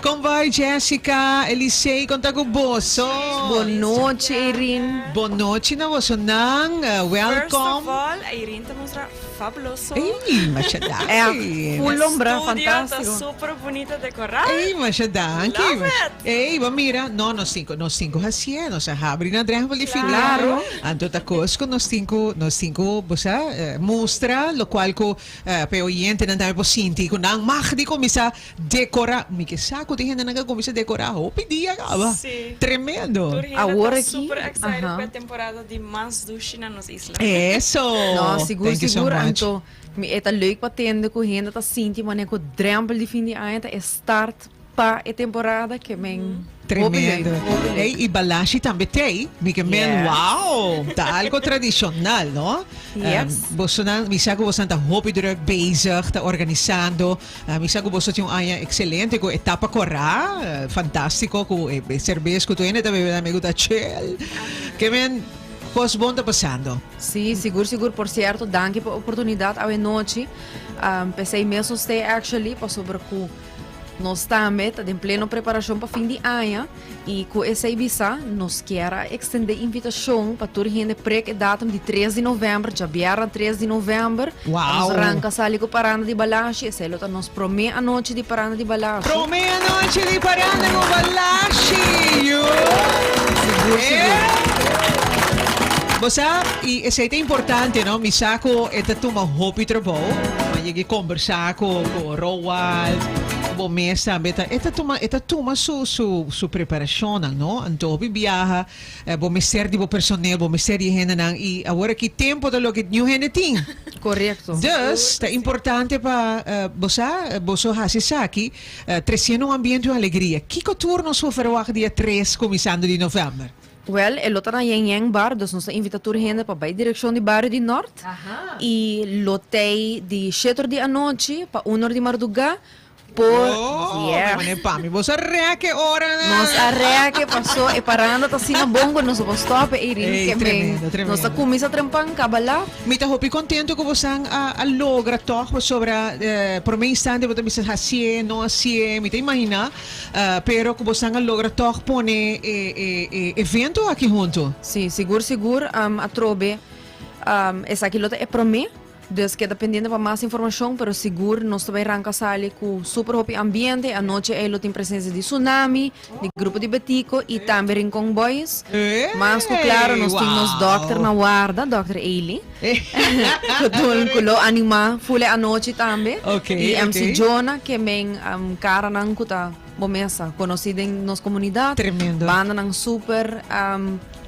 Kon bai Jessica, Elisei, kon ta ku boso? Bon nochi, Irene. Bon nochi na bosonan. First Welcome. of all, Irene ta mustra fabuloso. Ey, masha danki. Full lombra, Studio ta fantástico. super bunita decorá. Ey, masha danki. Love it. Ey, bo mira, no, nos tin cu, nos tin cu hacié, nos a habri na drempel di fin di aña. Claro. Anto ta cos cu nos tin cu, nos tin cu, bo sa, mustra locual cu pa e oyentenan tambe por sinti cu nan mag di cuminsa decora. Mi ke sa cu tin hendenan cu a cuminsa decora hopi dia caba. Sí. Tremendo. Tur hende Awor ta aki, super excited aha. pa e temporada di mas dushi na nos isla. Eso! No, sigur, Thank you so sigur. much. Anto, mi e ta leuk pa tende ku hende ta sinti manera ku drempel di fin di aña ta e start pa e temporada ke men hopi leuk, Tremendo. hopi leuk. Ey, y balashi tambe t'ey. Mi ke men, Yes. wow! Ta algo tradicional, no? Yes. Bosonan, mi sa ku bosonan ta hopi druk bezig, ta organisando. Mi sa ku boso tin un aña excelente ku etapa korá, fantástiko ku e serbes ku tur hende ta bebe tambe ku ta chill. Ke men, Kos bon ta pasando. Sí, sigur sigur. Por cierto, danki pa oportunidad awe nochi. P'esei mes nos stay actually pasobra cu nos tambe ta den pleno preparacion pa fin di aña y cu esei bisa nos kier a extende invitacion pa tur hende prek e datum di tres di november, djabièrnè tres di november, pa nos Wow! ranca sali cu Paranda di Balashi. Esei lo ta nos prome anochi di Paranda di Balashi. Prome anochi di Paranda cu Balashi! Yo! Sigur, sigur. Bo sa, y esey ta importante, no? Mi sa cu e ta tuma hopi trabou. Ma yega y combersa cu, cu Roald, cu bo mes tambe. Ta, e ta tuma, e ta tuma su, su, su preparacionnan, no? Anto hopi biaha, bo mester di bo personeel, bo mester di e hendenan. Y awor aki tempo ta loke niun hende tin. Correcto. Dus, ta importante pa, bo sa, boso haci esaki, treciendo un ambiente, un alegria. Kico tur nos por verwagt dia tres cuminsando di november? Wel, e lo ta na Yen Yen Bar, dus nos ta invita tur hende pa bai direccion di bario di Nort. Y lo tei di shetor di anochi pa unor di marduga por Oh, Yeah. mi mane pa mi. Boso a reke ora na. Nos a reke paso e paranda ta asina bon cu nos no por stop e Irene Ey, ke men. tremendo, tremendo. Nos ta cuminsa trempan caba lat. Mi ta hopi contento cu bosan a a logra toch pasobra prome instante bo ta bisa hacié, no hacié, mi ta imagina. Pero ku bosan a logra tòg pone e evento aki huntu. Sí, sigur sigur atrobe esaki lo ta e promé, dus keda pendiente pa mas informashon, pero sigur nos ta bai ranka sali ku super hopi ambiente, e anochi ei lo tin presensia di Tsunami, di Grupo di Betico i tambe Rincon Boys. Mas ku klaro nos tin nos dòkter na warda, dòkter Eily, ku lo animá ful e anochi tambe. I MC Jonah ke men karanan ku ta bo mesa konosí den nos komunidat. Tremendo. Bandanan super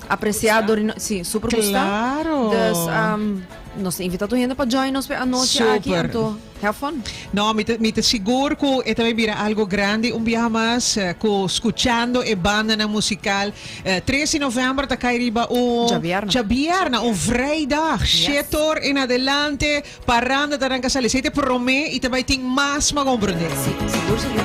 apresiá dor di nos, sí, super gustá. Claro. Dus nos ta invitá tur hende pa join nos pa e anochi aki Super. anto have fun. No, mi ta mi ta sigur ku e ta bai bira algo grandi un biaha mas ku skuchando e bandanan musikal. Tres di november ta kai riba un Djabierna. djabierna, un vrijdag. Shete or en adelante Paranda ta ranka sali. Esei ta e promé i ta bai tin mas pa komprendé. Sí, sigur, sigur.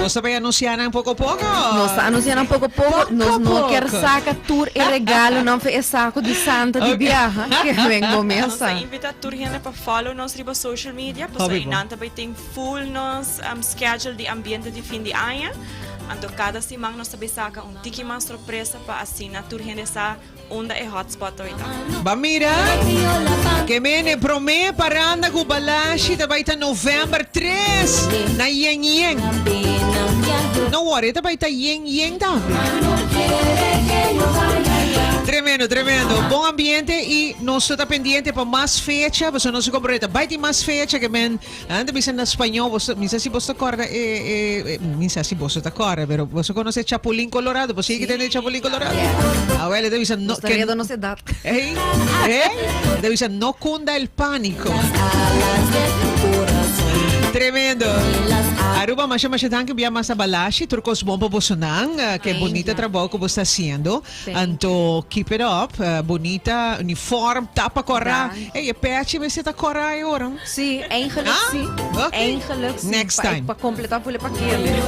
Nos ta bai anunsiá nan poko poko. Nos ta anunsiá nan poko poko. Nos no kier saka tur e regalonan for e sako di Santa di biaha. Ke wen bo mes. ta invita tur hende pa follow nos riba social media, pasobra einan ta bay tin full nos schedule di ambiente di fin di aña. Anto cada siman nos ta bay saca un tiki mas sorpresa pa asina tur hende sa unda e hotspot ta bay ta. Ba mira ke mene prome paranda ku Balashi ta bai ta november 3 na Yen Yen. No worry, e ta bai ta Yen Yen tambe. Tremendo, tremendo. Bon ambiente y nos ta pendiente pa mas fecha, pasobra nos a comprende ta bai tin mas fecha ke men Nan ta bisa na spañó, boso, mi sa si boso ta kòrda e, e, e, mi sa si boso ta kòrda, pero boso konosé Chapulín Colorado, boso yega tende Chapulín Colorado? Awel, e ta bisa no, Nos ta ke, redo nos edat. Ey, ey, e ta bisa no cunda el pánico. Tremendo. Aruba, masha masha danki bia mas a Balashi, tur kos bon pa bosonan, ke bonita trabou ku bo sta hasiendo. Anto keep it up, bunita uniform, tapa kòrá. Ey, e pechi mester ta kòrá e ora. Sí, eigenlijk sí. Ok. Eigenlijk sí. Next Pa, time. pa completa full e pakete.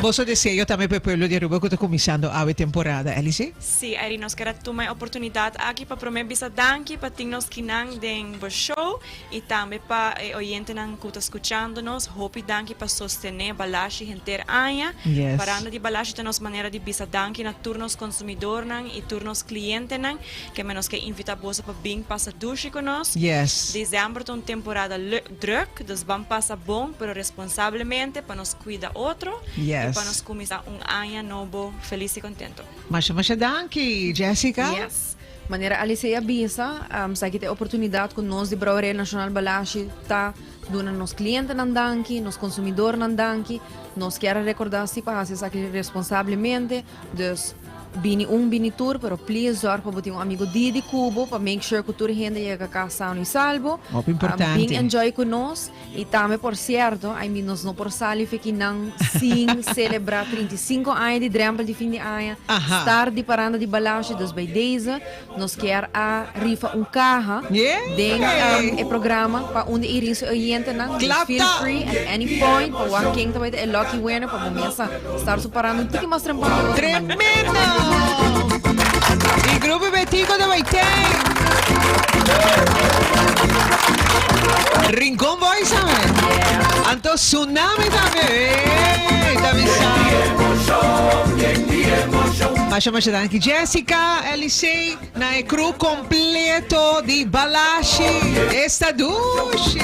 Boso deseo tambe pa e pueblo di Aruba ku ta kuminsando awe temporada, Elise? Sí, Irene, nos ker a tuma e oportunidat aki pa promé bisa danki pa tin nos kinan den bo show i tambe pa e oyentenan ku ta skuchando nos. Hopi danki pa sostené Balashi henter aña. Yes. Paranda di Balashi ta nos manera di bisa danki na tur nos konsumidornan i tur nos klientenan. Ke men nos ke invita boso pa bin pasa dushi ku nos. Yes. December ta un temporada druk, dus ban pasa bon pero responsablemente pa nos cuida otro y Yes. pa nos cuminsa un aña nobo felis y contento. Masha masha danki, Jessica. Yes. Manera Alicia a bisa, esaki ta e oportunidad cu nos di Brouwerij Nacional Balashi ta duna nos clientenan danki, nos consumidornan danki. Nos kier a recorda si pa haci esaki responsablemente. Dus bini un bini tur pero please zorg pa bo tin un amigo didi ku bo pa make sure ku tur hende yega kas sano y salvo. Hopi importante. Bin enjoy ku nos y tambe por cierto I mean nos no por sali feki nan sin celebra 35 aña di drempel di fin di aña. Start di paranda di Balashi dus bij deze nos kier a rifa un kaha den e programa pa un di Irin su oyentenan. Dus feel free at any point pa wak ken ta bai ta e lucky winner pa bo mesa start su paranda un tiki mas trempan ku otro man. Tremendo! Y Grupo Betico ta bai ten. Rincon Boys tambe. Anto Tsunami tambe. Ey, ta bisa. Masha masha danki Jessica, Elisei, na e crew completo di Balashi. Esta dushi.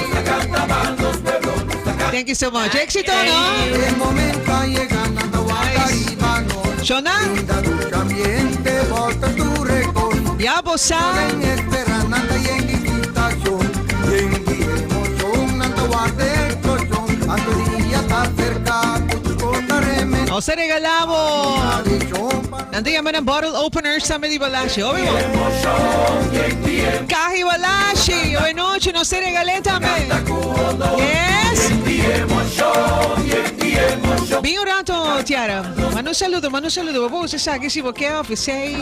Thank you so much. Éxito, no? Nice. Shona? Ya bo sa. Nos ta regala bo. Nan ta yama nan bottle openers tambe di Balashi. Obi bo. Kahi Balashi. Oe nochi nos ta regal'é tambe. Yes. Bin un rato, Tiara. Manda un saludo, manda un saludo. Bo por usa esaki si bo ke of esei.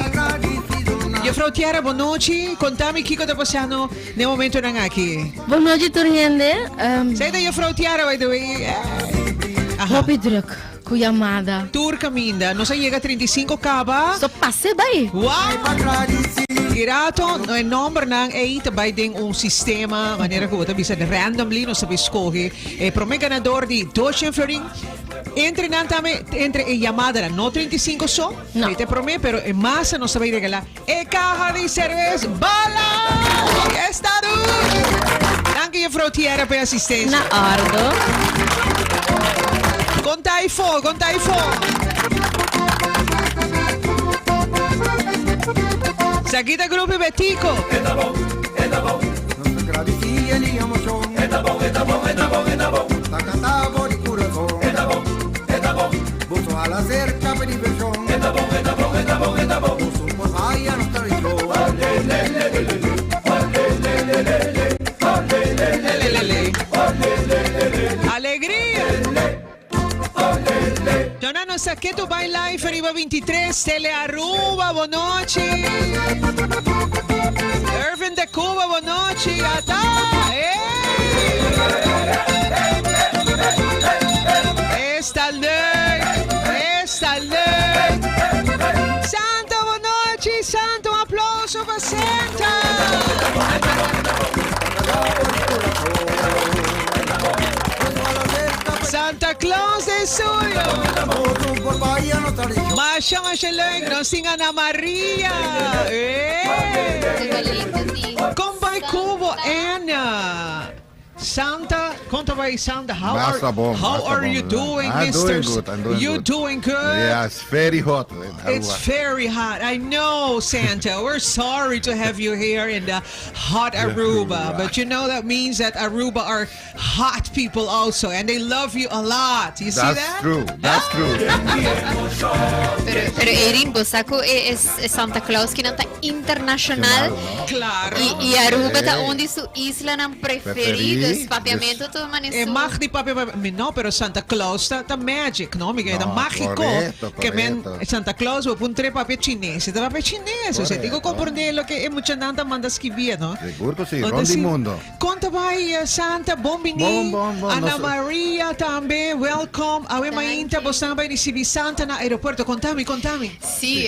Juffrouw Tiara, bon nochi. Conta mi kiko ta pasando den momentonan aki. Bon nochi tur hende. Esei ta juffrouw Tiara by the way. Aha. Hopi druk ku yamada. Tur kaminda. Nos a yega 35 kaba. So pase bai. Wow! I rato e nombernan ei ta bai den un sistema manera ku bo ta bisa randomly nos ta bai skohe e prome ganador di 200 florin. Entre nan tambe entre e yamadanan no 35 so. No. Ei ta e prome pero e masa nos ta bai regala E caha di cervez bala! Esta dushi! Danki juffrouw Tierra pa e asistencia. Na ordo. Conta ifo, conta ifo. Sakita Grupo Betico. Alegria! Dona nos a ketu bai live riba 23 Tele Aruba, bonochi. Irvin de Cuba, bonochi. Ata! Ey! Esta leuk! Esta leuk! Santa, bonochi! Santa, un aplauso pa Santa! Santa Claus den studio. Masha, masha leuk. Nos tin Ana Maria. Eh. Kon bai ku bo, Anna? Santa, kon ta bai Santa? How are, Basta bon, how basta are bon. you doing, I'm Mr. doing good, I'm doing You good. doing good? Yeah, it's very hot in Aruba. It's very hot. I know, Santa. We're sorry to have you here in the hot Aruba, but you know that means that Aruba are hot people also, and they love you a lot. You see That's that? true. That's true. Pero, pero Erin, bo sa ku e, e, e Santa Claus kinan ta internacional. Claro. Y, y Aruba ta Sí. un di su islanan preferi. Dus papiamento tur manera E su. mag di papia, papia, mi no, pero Santa Claus ta, ta magic, no? Mi ta No, mágico. correcto, Ke men correcto. Santa Claus bo puntr'é papia chines, e ta papia chines. Osea, tin ku Correcto. komprendé loke e muchanan ta manda skibí, no? Sigur ku si, Bo ta rond di si, mundo. Kon ta bai, eh, Santa? Bon biní. Bon, bon, bon. Ana Nos- Maria tambe, welcome. Awe mainta bo stan bai risibí Santa na aeropuerto. Kontami, kontami. Sí,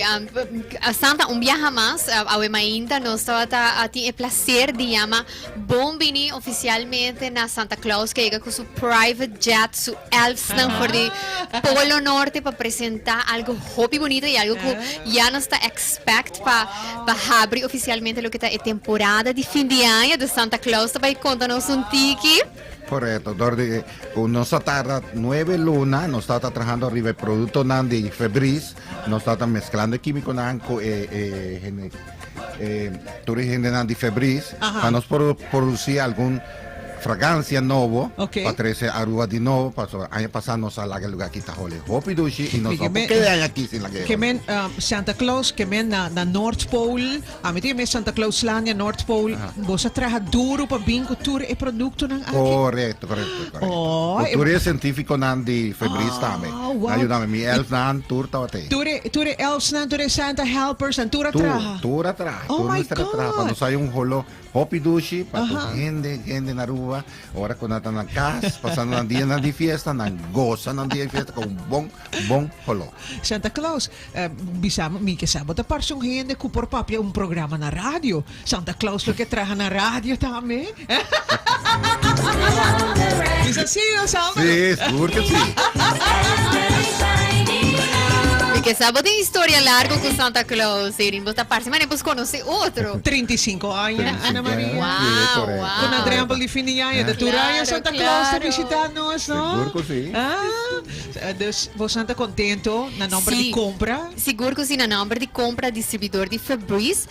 Santa, un biaha mas, awe mainta nos tabata a tin e placer di yama Bon Bini oficialmente na Santa Claus ke yega ku su private jet, su elfsnan for di Polo Norte pa presenta algo hopi bunito y algo ku ya nos ta expect pa pa habri oficialmente loke ta e temporada di fin di aña. Dus Santa Claus ta bai konta nos un tiki. Correcto, dor di cu nos a tarda nuebe luna, nos tabata trahando riba e productonan di Febreze, nos tabata mezclando e quimiconan cu e, e, hende, e tur e hendenan di Febreze, pa nos por produci algun fragancia nobo Ok. pa trece Aruba di nobo, pasobra aña pasa nos a laga e lugar aki ta hole hopi dushi y nos Ke no por men- keda aña aki sin laga e Ke hole. men, Santa Claus, ke men na, na North Pole, Ami tin mes Santa Clauslandia, North Pole. Bo sa traha duro pa bin ku tur e produktonan aki? Korekto, korekto, korekto. Oh, Ku tur e sientífikonan di Febreze tambe. Ah, wow. Nan yuda mi. Mi elfnan tur tabata ei. Tur e, tur e elfsnan, tur e Santa helpersnan, tur a Tur, traha? tur a traha. Oh Tur my mester a traha pa God. nos hay un holo hopi dushi pa tur Aha. hende, hende na Aruba, ora ku nan ta na kas, pasando nan dianan di fiesta, nan gosa nan dia di fiesta ku un bon, bon holo. Santa Claus, Bisa mi ke sa bo ta parse un hende ku por papia un programa na radio. Santa Claus lo ke traha na radio tambe. Bisa si no Santa? Sí, sigur ke si. Mi ke sa bo tin historia largo ku Santa Claus, Erin. Bo ta parse manera bos konosé otro. 35 aña, Ana Maria. Wow, wow. Ku na drempel di fin di aña. Ta tur aña Santa Claus ta bishita nos, no? Sigur ku si. Ah, dus bosan ta contento na nomber di Sí. compra? Sigur cu si, na nomber di compra distribuidor di Febreze.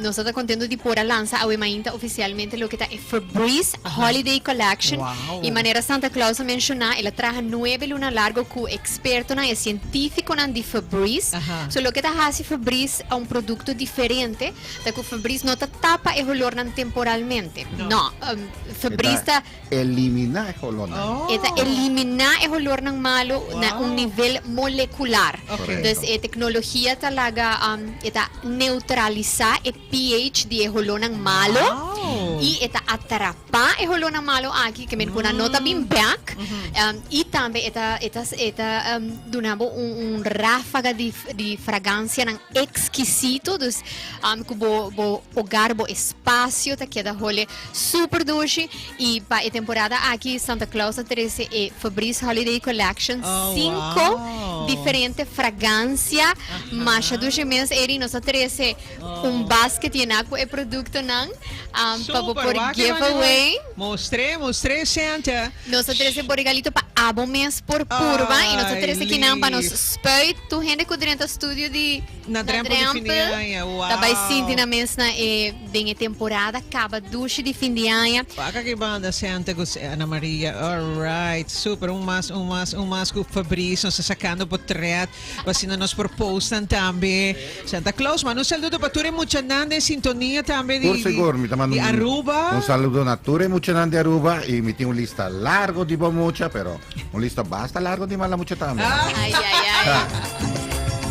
Nos ta contento di por a lansa awe mainta oficialmente loke ta e Febreze Holiday Collection. Wow. Y manera Santa Claus a menciona, el a traha nuebe luna largo cu expertonan y cientificonan di Febreze. So loke ta haci Febreze a un producto diferente ta cu Febreze no ta tapa e holornan temporalmente. No. Febreze ta. Eliminá e holornan. E ta eliminá e holornan malu na un nivel molekular. Dus e teknologia ta laga, e ta neutralisá e pH di e holornan malu i e ta atrapá e holornan malu aki, ke men ku nan no ta bin bèk. I tambe e ta e ta e ta duna bo un ráfaga di di fragansianan ekskisito, dus ku bo bo hogar, bo espasio ta keda hole Super dushi y pa e temporada aki Santa Claus a trece e Febreze Holiday Collection cinco diferente fragancia masha dushi mes Eri nos a trece un basket yena cu e productonan pa bo por give away. Mostr'é mostr'é Santa. Nos a trece bo regalito pa abo mes por purba y nos a trece kinan pa nos spuit tur hende cu drenta studio di Na drempel di fin di aña, wow. Ta bai sinti nan mes na e den e temporada caba dushi di fin di aña. Wak aki banda Santa cu Ana Maria. Alright, super. Un mas, un mas, un mas cu Fabrice nos ta sacando potret pa asina nos por postan tambe. Santa Claus, manda un saludo pa tur e muchanan den sintonia tambe di Por sigur, mi ta manda di un, Aruba. un saludo na tur e muchanan di Aruba y mi tin un lista largo di bo mucha, pero un lista basta largo di mala mucha tambe. Ay, ay, ay.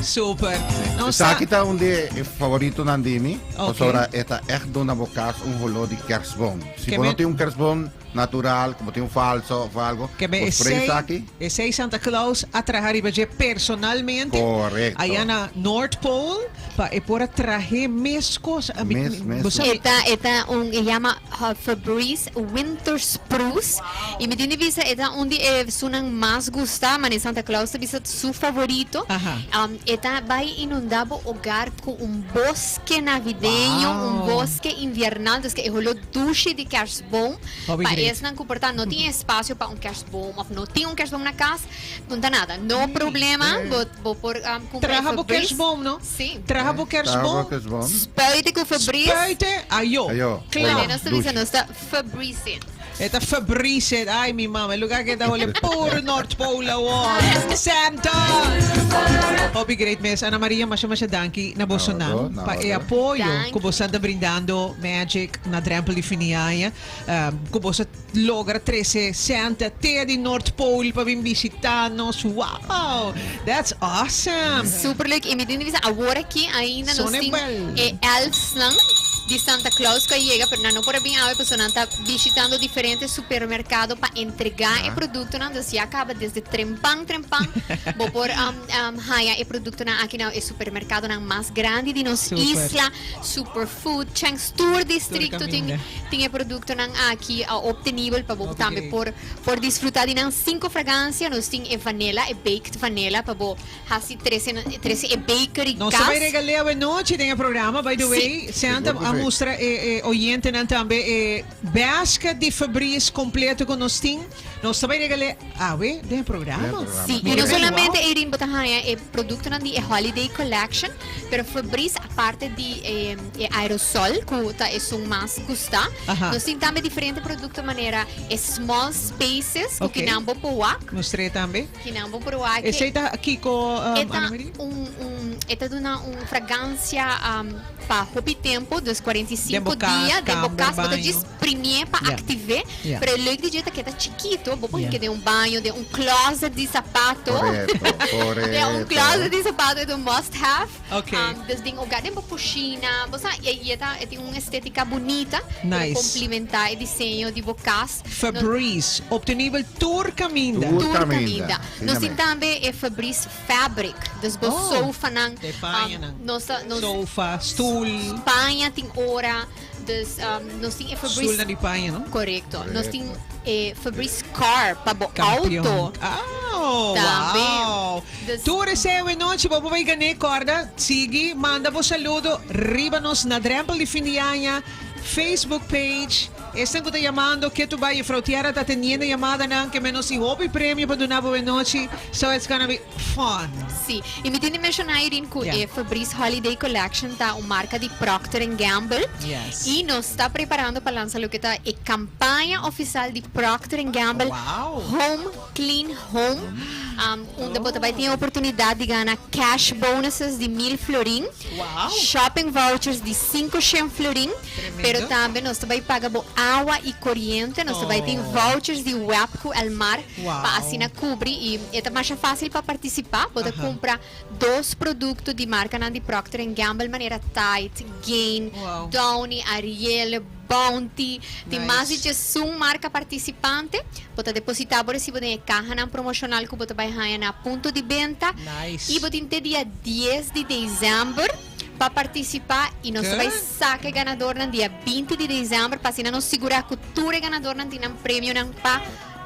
Super. Nos ta. Esaki ta un di e favoritonan di mi, Ok. pasobra e ta ègt duna bo kas un holó di kerstboom. Si Ke bo no men- tin un kerstboom, natural, ku bo tin un falso of algo, Ke bo spray esaki. Esei Santa Claus a traha riba dje personalmente. Correcto. Aya na North Pole pa e por a trahe mes cos. Mes, mes. Bo sabi. E ta un e yama Febreze Winter Spruce y mi tin di bisa e ta un di e esunnan mas gusta, mane Santa Claus ta bisa su favorito. E ta bay inunda bo hogar cu un bosque navideño, un bosque invernal, dus ke e holo dushi di kerstboom. Pa esnan cu por ta no tin espacio pa un kerstboom of no tin un kerstboom na cas, no ta nada. No problema, bo por cumpra e Traha bo Febreze. kerstboom, no? Sí. Traha bo kerstboom. Spuite cu Febreze. Spuite, ayo. Cla. Mane nos ta bisa nos ta Febreze. E ta Febreze, ay mi mama, e lugar ke ta hole puro North Pole awor. Santa! Hopi great mes. Ana Maria, masha masha danki na bosonan pa e apoyo ku bosan ta brindando Magic na drempel di fin di aña. Ku boso logra trese Santa te di North Pole pa bin bishita nos. Wow! That's awesome! Super leuk. Y mi tin di bisa awor aki ainda nos tin e elfsnan di Santa Claus ku a yega, pero nan no por a bin awe pasobra nan ta Bishitando diferente supermercado pa entrega e productonan, dus ya caba desde trempan trempan bo por haya e productonan aki na e supermercadonan mas grandi di nos isla, Superfood, Chang's, tur districto tin tin e productonan aki obtenibel pa bo tambe por por disfruta di nan. Cinco fragancia, nos tin e vanilla, e baked vanilla pa bo Hasi trese trese e bakery Nos kas. ta bai regal'é awenochi den e programa, by the way. Sí. Santa a mustra e e oyentenan tambe e basket di Febreze completo cu nos tin. Nos ta bai regal'é awe den e programa. Sí, y no solamente Eirin bo ta haña e productonan di e Holiday Collection, pero Febreze aparte di e e aerosol cu ta esun mas gusta, nos tin tambe diferente producto manera e small spaces cu kinan bo por wak. Mustr'é tambe. Kinan bo por wak. Esei ta kiko, E ta Ana Maria? un, un, e ta duna un fragancia pa hopi tempo, dus 45 Den bo kas, dia, den bo kamber, kas, bo ta baño. djis primié pa aktivé. Pero e leuk di dje ta ke ta chikito, bo por hinke den un baño, den un closet di sapato. Correcto, Den un correcto. closet di sapato e ta un must have. Ok. Dus den hogar, den bo cushina, bo sa, y e ta, e tin un estetica bunita, ku ta Nice. complementa e diseño di bo kas. Febreze, obtenibel tur caminda. Tur Tur caminda. caminda. Nos tin tambe e Febreze fabric, dus bo Oh, sofanan, de pañanan. nos ta, nos Sofa, stoel. Paña tin ora, dus nos tin e Febreze. Stoelnan di paña, no? Correcto. Nos tin e Febreze car pa bo Campeon. auto. Oh, Tambe. wow. Dus Tur esei awenochi bo por bay gané, corda, sigui, manda bo saludo riba nos na drempel di fin di aña Facebook page. Esnan ku ta yamando ketu bai Juffrouw Tiara ta teniendo yamadanan ke menos tin hopi premio pa duna bo awenochi, so it's gonna be fun. Sí, y mi tin di menciona Irene cu e Febreze Holiday Collection ta un marca di Procter and Gamble. Yes. Y nos ta preparando pa lansa loke ta e campaña oficial di Procter and Gamble Home Clean Home, unda bo ta bai tin e oportunidad di gana cash bonuses di mil florin, shopping vouchers di 500 florin, pero tambe nos ta bai paga bo awa y coriente, nos ta bai tin vouchers di web cu Elmar pa asina cubri y e ta masha facil pa participa, bo ta cumpra dos producto di marcanan di Procter and Gamble manera Tide, Gain, Downy, Ariel, Bounty, tin mas di djesun marka partisipante. Bo ta depositá bo resibo den e kahanan promoshonal ku bo ta bai haña na punto di benta. I bo tin te dia dies di desèmber pa partisipá i nos ta bai saka e ganadornan dia 20 di desèmber pa asina nos sigurá ku tur e ganadornan tin nan premionan pa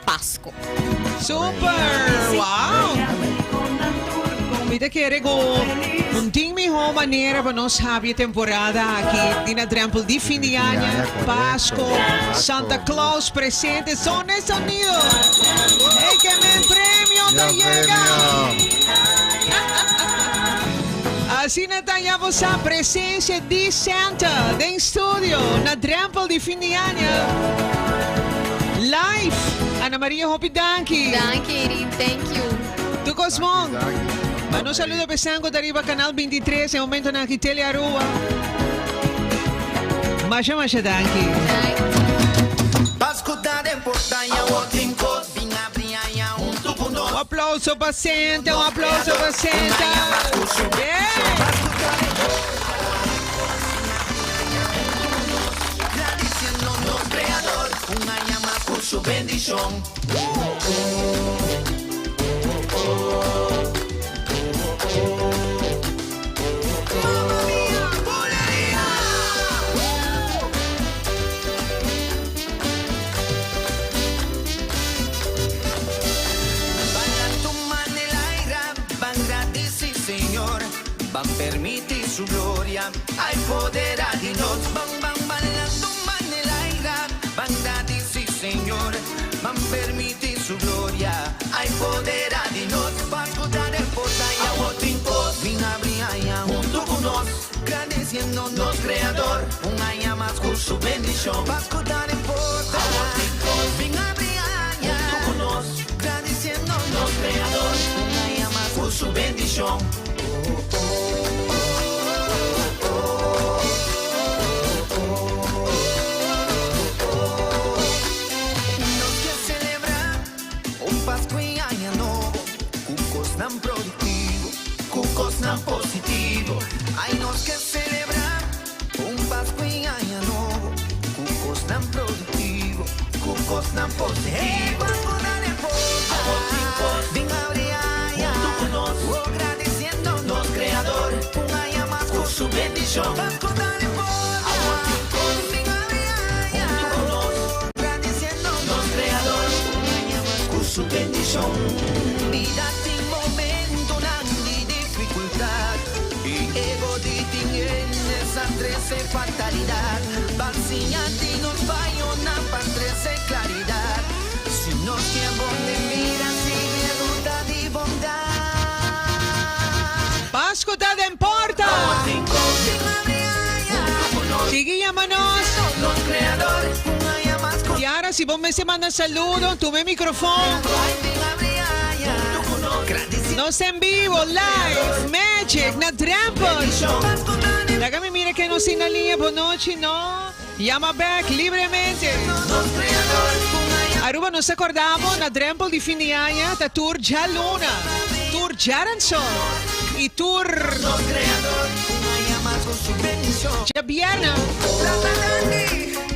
Pasco. Super! Wow! Mi ta kere ku un tin miho manera pa nos habi e temporada aki di na drempel di fin di aña, Pasco, Santa Claus presente, son e sonido! Ey ke men premio ta yega! Asina ta ya bo sa presencia di Santa den studio na drempel di fin di aña. Live! Ana Maria hopi danki. Danki Irene, thank you. Tu Cosmon. Manda un saludo pa esnan cu ta riba Canal 23 e momentonan aki Tele Aruba. Masha masha danki. Un aplauso pa Senta, un aplauso pa Senta. Yeah! su bendicion. Oh, oh, oh, oh, oh, oh. Mamma mia, buleria! Van a tomar el aire, van gradici Señor, van permitir su gloria, hay poder a Dios. Van, van, van a tomar el aire, van gradici Señor, van permitir su gloria, hay poder a Dios. Pascutar el porta y aguatinco, vin abrir junto con nos, agradeciéndonos Creador, un año más con su bendición. Pascutar el porta, vin abrir junto con nos, agradeciéndonos Creador, un año más con su bendición. Nos que celebrar un Pascua y Año Nuevo, cucos tan productivo, cucos tan positivo. Ay, nos que celebrar un Pascua y Año Nuevo, cucos tan productivo, cucos tan positivo. Agradeciéndonos Creador, un año más con su bendición. Agradeciéndonos Creador, un año más con su bendición. Vida sin momento de dificultad y ego de en esa trece fatalidad. Vaciante nos falló na pa trece claridad. Si nos tiempo de mira sigue ruta de bondad. Pascu ta den porta! Sigui yama nos. Tiara, si bo mester manda saludo, tuma e microfon. Nos en vivo, live, Magic, na Drempel. Laga mi mira ken nos tin na liña. Bon nochi, no. Yama bek libremente. Aruba, nos ta corda bo na Drempel di fin di aña ta tur djaluna, tur djaranson y tur djabierna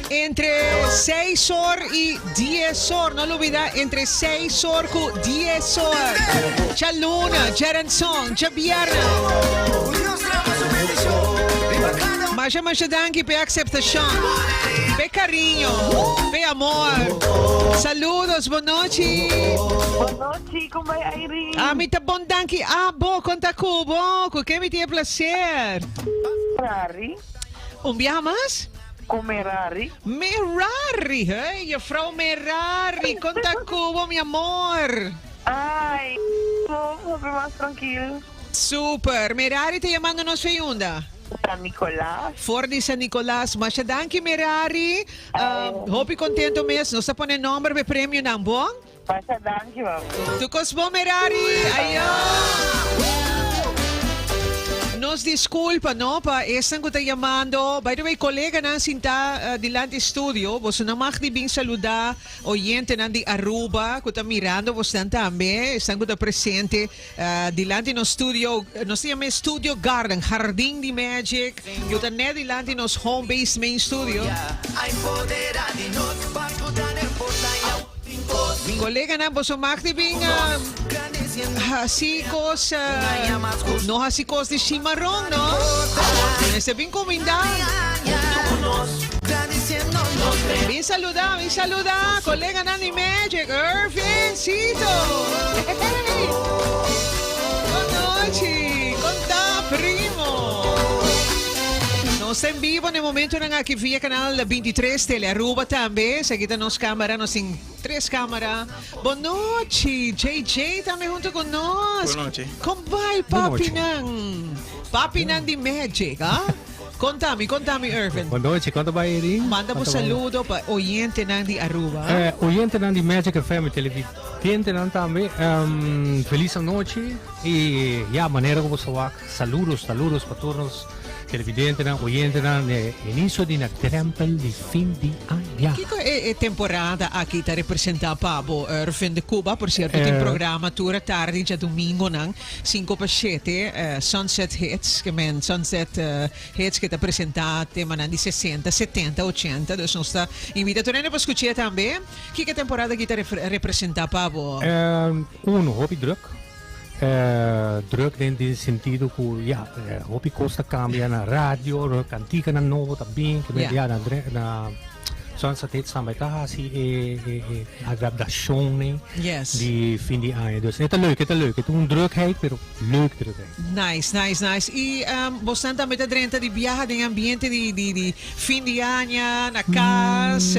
entre seis or y dies or. No lubida entre seis or cu dies or. Djaluna, djaranson, djabierna. Masha masha danki p'e aceptacion, p'e cariño, p'e amor. Saludos, bon nochi. Bon nochi, con bai Irene? Ami ta bon danki. Abo, con ta cu bo? Cu ken mi tin e placer? Merari. Un biaha mas? Cu Merari. Merari, hey, juffrouw Merari, con ta cu bo, mi amor? Ay, bo, hopi mas trankil. Super. Merari ta yamando nos fe unda? San Nicolas. For di San Nicolas. Masha danki Merari. Hopi contento mes. Nos ta pone nomber p'e premionan, bon? Masha danki mami. Tu cos bon Merari. Ayo. Nos disculpa no pa esnan cu ta yamando. By the way coleganan sinta dilanti studio boso no mag di bin saluda oyentenan di Aruba cu ta mirando bosnan tambe esnan cu ta presente. Dilanti nos studio, nos ta yama e Studio Garden, Jardin di Magic, cu ta net dilanti nos home base main studio. Coleganan, boso mag di bin haci cos, no haci cos di shimaron, no. Mester bin cuminda. Bin saluda, bin saluda, coleganan di Magic, Irvincito. Hey! Bon nochi, con ta primo? Nos ta en vivo na e momentonan aki via canal 23 Tele Aruba tambe. Esaki ta nos camara, nos tin tres camara. Bon nochi, JJ tambe hunto con nos. Bon nochi. Con bai papinan? Papinan di Magic, ah? Contami, contami Irvin. Bon nochi, con ta bai Erin? Manda bo saludo pa oyentenan di Aruba. Eh, oyentenan di Magic FM, televidentenan tambe, um, feliz anochi y ya, manera cu bo sa wak, saludos, saludos pa tur nos. televidentenan, oyentenan n'e inicio di na drempel di fin di aña. Kiko e temporada aki ta representa pa bo, Ervin de Cuba? Por cierto tin programa tur atardi djadomingonan cinco pa shete, Sunset Hits, ke men Sunset Hits ke ta presenta temanan di sesenta, setenta, ochenta, dus nos ta invita tur hende pa scuch'e tambe. Kiko e temporada aki ta representa pa bo? Uno, hopi druk. Druk den den sentido ku ya, hopi kos ta kambia na radio, kantikanan nobo ta bin, ke men ya na na Sunset Hits tambe ta hasi e e adaptashonnan di fin di aña. Dus e ta leuk, e ta leuk. E ta un drukheid, pero leuk drukheid. Nice, nice, nice. I bosnan tambe ta drenta di biaha den ambiente di di di fin di aña, na kas,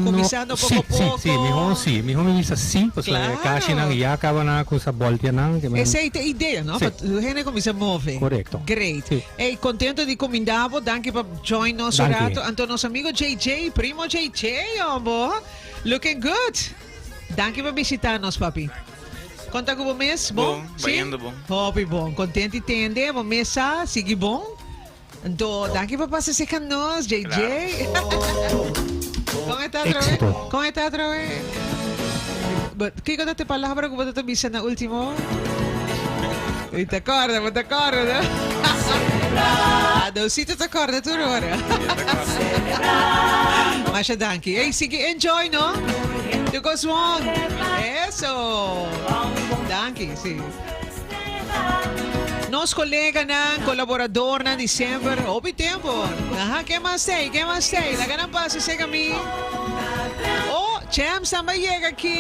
kuminsando poko poko. Si, si, mihó si. Mihó mi bisa si, pasobra e kashinan ya kaba nan a kuminsá bòltia nan. Esei ta e idea, no? Pa tur hende kuminsá move. Korekto. Great. Ey, kontento di kuminda bo. Danki pa join nos un rato. Anto nos amigo JJ, primo JJ, hombo. Looking good. Danki pa bishita nos, papi. Kon ta ku bo mes? Bon? Bon, Si? bayendo bon. Hopi bon. Kontent di tende. Bo mes sa sigui bon. Anto, danki pa pasa serka nos, JJ. Kon e ta atrobe? Éxito. Kon e ta atrobe? But, kiko ta te palabra ku bo ta ta bisa na ultimo? I ta kòrda, bo ta kòrda, no? Adosito ta kòrda tur ora. Masha danki. Ey, sigui enjoy, no? Tu kos bon. Eso. Danki, si. Nos koleganan, kolaboradornan di semper, hopi tempo. Aha, ke mas tei, ke mas tei? Laga nan pasa serka mi. Oh, Champs tambe a yega aki.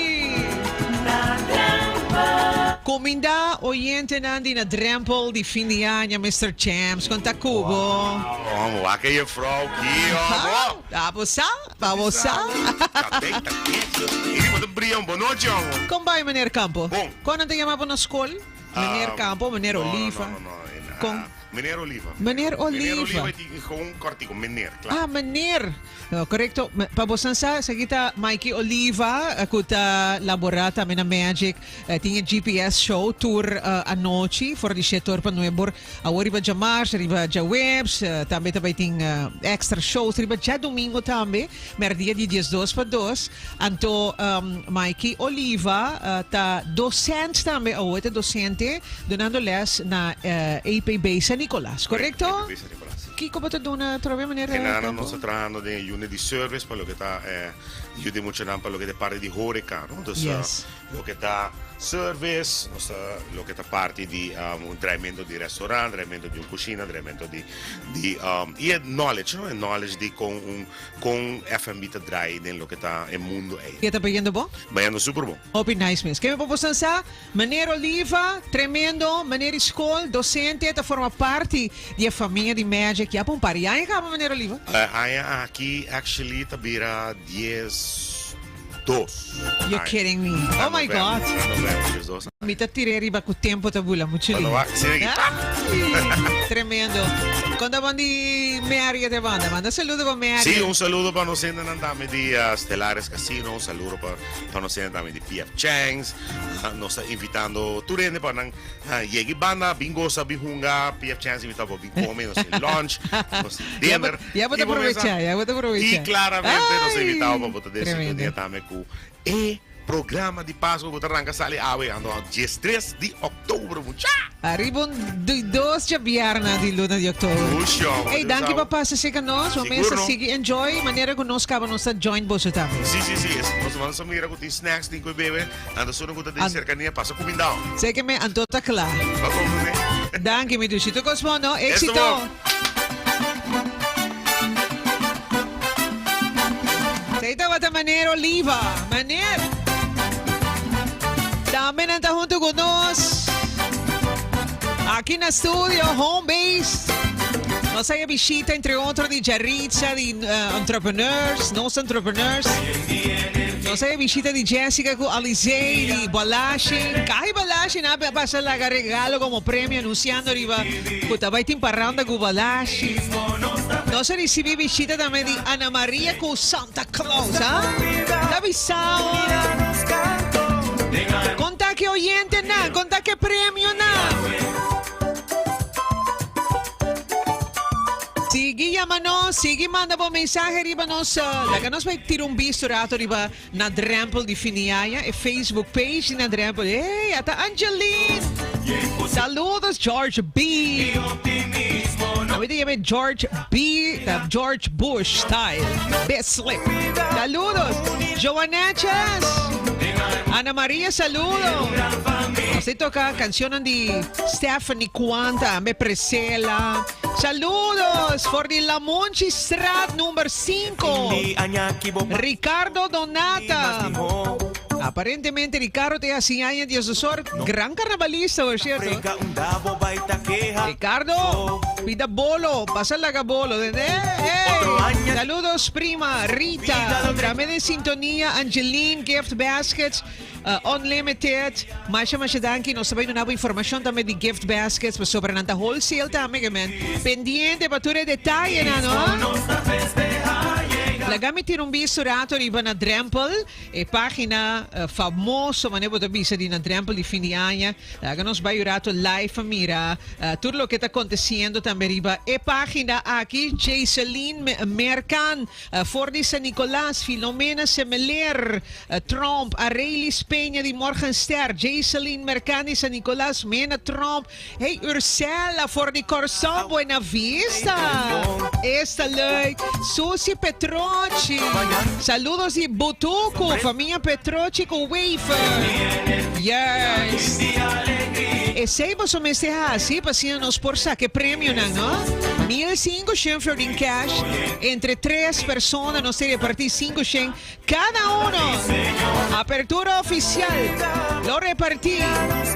Kuminda oyentenan di na drempel di fin di aña, Mister Champs, kon ta ku bo? Wow, wak e juffrouw ki, homo. Ta bo sa, pa bo sa. Ta den, ta den. Iri bo ta bria un bonochi, homo. Kon bai, meneer Campo? Bon. Kon nan ta yama bo na skol? Meneer Campo, meneer Oliva? No, no, no, no. Kon? Meneer Oliva. Meneer Oliva. Meneer Oliva i tin gewoon kortico, meneer, kla. Ah, meneer. No, korekto. Pa bosan sa, esaki ta Mikey Oliva ku ta laborá tambe na Magic. Tin e GPS show tur anochi for di shete or pa nuebe or. Awor riba djamars, riba djaweps, tambe ta bai tin extra shows riba djadomingo tambe, merdia di diesdos pa dos. Anto Mikey Oliva ta docent tambe awor, e ta docente dunando les na EPB San Nicolas, korekto? EPB San Nicolas. Kiko bo ta duna atrobe meneer Enana Campo? nos ta trahando den e unit di service pa loke ta yuda e muchanan pa loke ta e parti di horeca, no? Dus loke ta service, nos ta loke ta parti di un draimento di restaurant, draimento di un cushina, draimento di di y e knowledge, no? E knowledge di con un Kon FNB ta draai den loke ta e mundo ei. Ke ta bayendo bon? Bayendo super bon. Hopi nice mes. Ke mi por bosan sa? Meneer Oliva, tremendo, meneer di skol, docente, ta forma parti di e famia di Magic ya pa un par di aña kaba, meneer Oliva? E aña aki actually ta bira 12 You're aña. kidding me. Oh my God. Na november 12. Mi ta tir'é riba ku tempo ta bula muchu Cuando lindo. va, sí, aquí. Ay, tremendo. Konta bon di Mary te banda. Manda saludo pa Mary. Sí, un saludo pa nos hendenan tambe di uh, Stellares Casino, un saludo pa, pa nos hende tambe di PF Chang's. Uh, nos ta invitando tur hende pa nan uh, yegi banda, bin goza, bin hunga. PF Chang's invita bo bin come, nos tin lunch, nos tin Ya bo, dinner. ya bo ta Y bo mesa. aprovecha, ya bo ta aprovecha. Y claramente nos Ay, invitado pa bo ta den tremendo. sintonía tambe cu E programa di Pascua cu ta ranca sali awe ando 13 di october mucha. Ariba un di dos djabièrnè di luna di october. Mucho. Ey, danki pa pasa serka nos. Bo mester sigui enjoy manera cu nos caba nos ta join boso tambe. Si, si, si. Nos vamos a mira cu tin snacks, tin cu bebe. Anto solo cu ta den cercania pasa cumindao. Seke me anto ta cla. Pa come. Danki mi dushi. Tur cos bon, no? Exito. Esei tabata Meneer Oliva. Meneer! Tambe nan ta huntu ku nos. Aki na studio, home base. Nos haya bishita entre otro di Jaritza, di eh, entrepreneurs, nos entrepreneurs. Nos haya bishita di Jessica ku Alizé, di Balashi. Kai Balashi na pasa laga regalo como premio anunciando riba Ku ta bai tin paranda ku Balashi. Nos a risibi bishita tambe di Ana Maria ku Santa Claus, ha? Ta bisao. Konta ke oyentenan, konta ke premionan. Sigui manda bo mensahe riba nos. Laga nos bai tira un bisto rato riba Na Drempel di Finiaña, e Facebook page di Na Drempel. Hey, ata Angeline! Saludos, George B. Ami ta yama George B. Ta George Bush style. Best slip. Saludos. Joaneches. Ana Maria, saludo. Nos ta toca cancionnan di Stephanie Quanta, me Priscilla. Saludos for di Lamonchi Straat number 5. Ricardo Donata. Aparentemente Ricardo te hasi aña di asesor gran carnavalista, por cierto. Ricardo, pida bolo, pasa laga bolo. Hey. Saludos prima Rita, trame de sintonía Angeline Gift Baskets. Unlimited, masha masha danki, nos ta bai duna bo informashon tambe di gift baskets pasobra nan ta wholesale tambe ke men pendiente pa tur e detayenan no. Laga mi tira un bisto rato riba na Drempel, e pagina famoso manera bo ta bisa di na Drempel di fin di aña. Laga nos bai un rato live pa mira tur loke ta aconteciendo tambe riba e pagina aki. Jayceline Merkan For di San Nicolas, Filomena Semeler, Tromp, Arelis Peña di Morgenster, Jayceline Mercán di San Nicolas, Mena Tromp, hey Ursela for di Kòrsou, Buena Vista, esta leuk, Susie Petrochi, saludos di Butucu, famia Petrochi ku Wafer, juist. Esei boso mester hasi pa asina nos por saka e premionan, no? 1500 florin cash. Entre tres persona nos ta reparti cinco shen cada uno. Apertura oficial lo reparti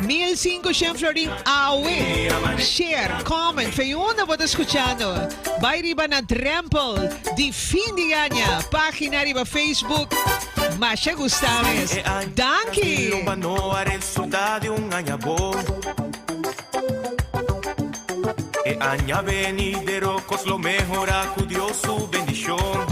1500 florin awe. Share, comment, fe unda bo ta scuchando. Bai riba na drempel di fin di aña. Pagina riba Facebook. Masha gusta mes. Danki! E aña benidero kos lo mehorá ku Dios su bendishon.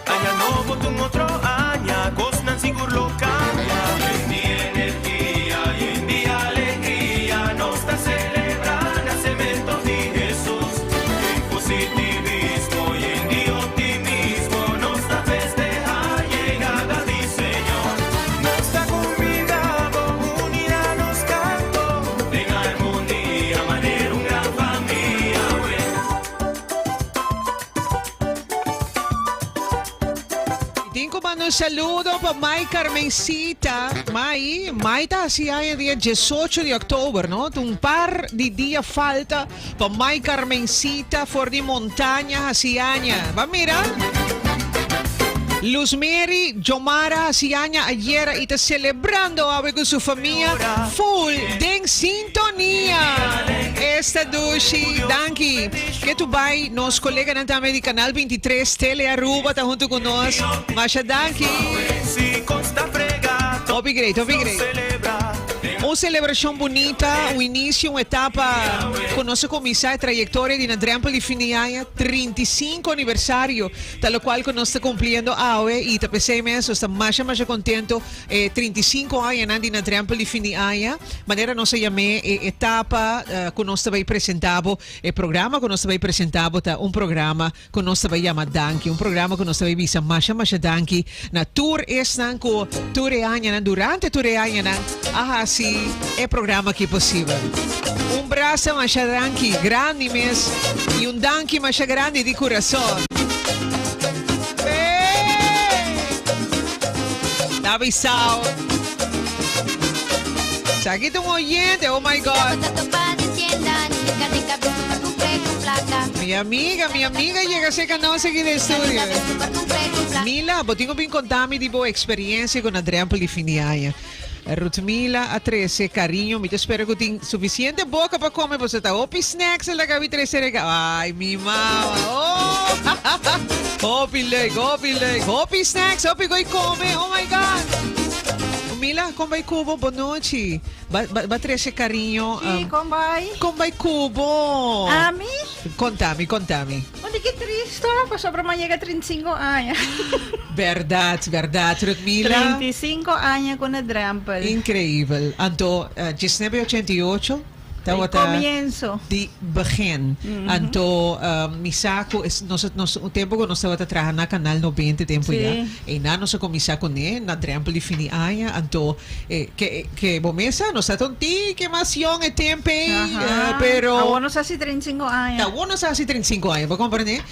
Aña nobo ta un otro aña, kosnan sigur lo kambia. Yen di energia, yen di alegria, nos ta selebrá nasemento di Hesus. Yen positivismo, yen di optimismo, nos ta festehá yegada di Señor. Nos ta cumbida bo uni na nos canto den armonia manera un gran famia we. Tin cu manda un saludo pa Mai Carmencita. Mai, Mai ta haci aña dia diesocho di october, no? Ta un par di dia falta pa Mai Carmencita for di Montaña haci aña. Ba mira? Luz Mary Jomara haci aña ayera y ta celebrando awe cu su famia full den sintonia. Esta dushi. Danki. Ke tu bay nos coleganan tambe di Canal 23 Tele Aruba ta hunto cu nos. Masha danki. Hopi great, hopi great. Un celebracion bunita, un inicio, un etapa cu nos a cuminsa e trayectoria di na drempel di fin di aña, 35 aniversario, ta locual cu nos ta cumpliendo awe y ta pesey mes nos ta masha masha contento e 35 añanan di na drempel di fin di aña, manera nos a yam'e e etapa cu nos ta bay presenta bo, e programa cu nos ta bay presenta bo ta un programa Ku nos ta bai yama danki, un programa ku nos ta bai bisa masha masha danki na tur esnan ku tur e añanan, durante tur e añanan a hasi e programa aki posibel. Un brasa masha danki grandi mes i un danki masha grandi di kurason. Ta bisao. Esaki ta un oyente, oh my God. Mi amiga, mi amiga yega cerca nos aki den studio. Mila, bo tin cu bin conta mi di bo experiencia cu na drempel di fin di aña. Ruthmila a trece cariño, mi ta spera cu tin suficiente boca pa come pasobra ta hopi snacks el a gabi trece regalo. Ay, mi mama, oh! Hopi leuk, hopi leuk, hopi snacks, hopi gooi come, oh my God! Mila, con bay cu bo? Bonochi. Ba, ba, ba trece cariño. Sí, con bai? Con bai cu bo? Ami? Contami, contami. Un tiki tristo, pasobra mi a yega 35 aña. Berdad, berdad, Rutmila. 35 aña cu na drempel. Increibel. Anto, 1988? Tabata comienzo. Di begin. Anto mi sa cu es nos nos un tempo cu nos tabata traha na Canal 90 tempo Sí. ya. Einan nos a cuminsa cune na drempel di fin di aña. Anto eh ke ke bo mes sa nos ta un tiki mas yong e tempo ey Aha. pero Awor nos haci 35 aña. Awor nos haci 35 aña, bo comprende?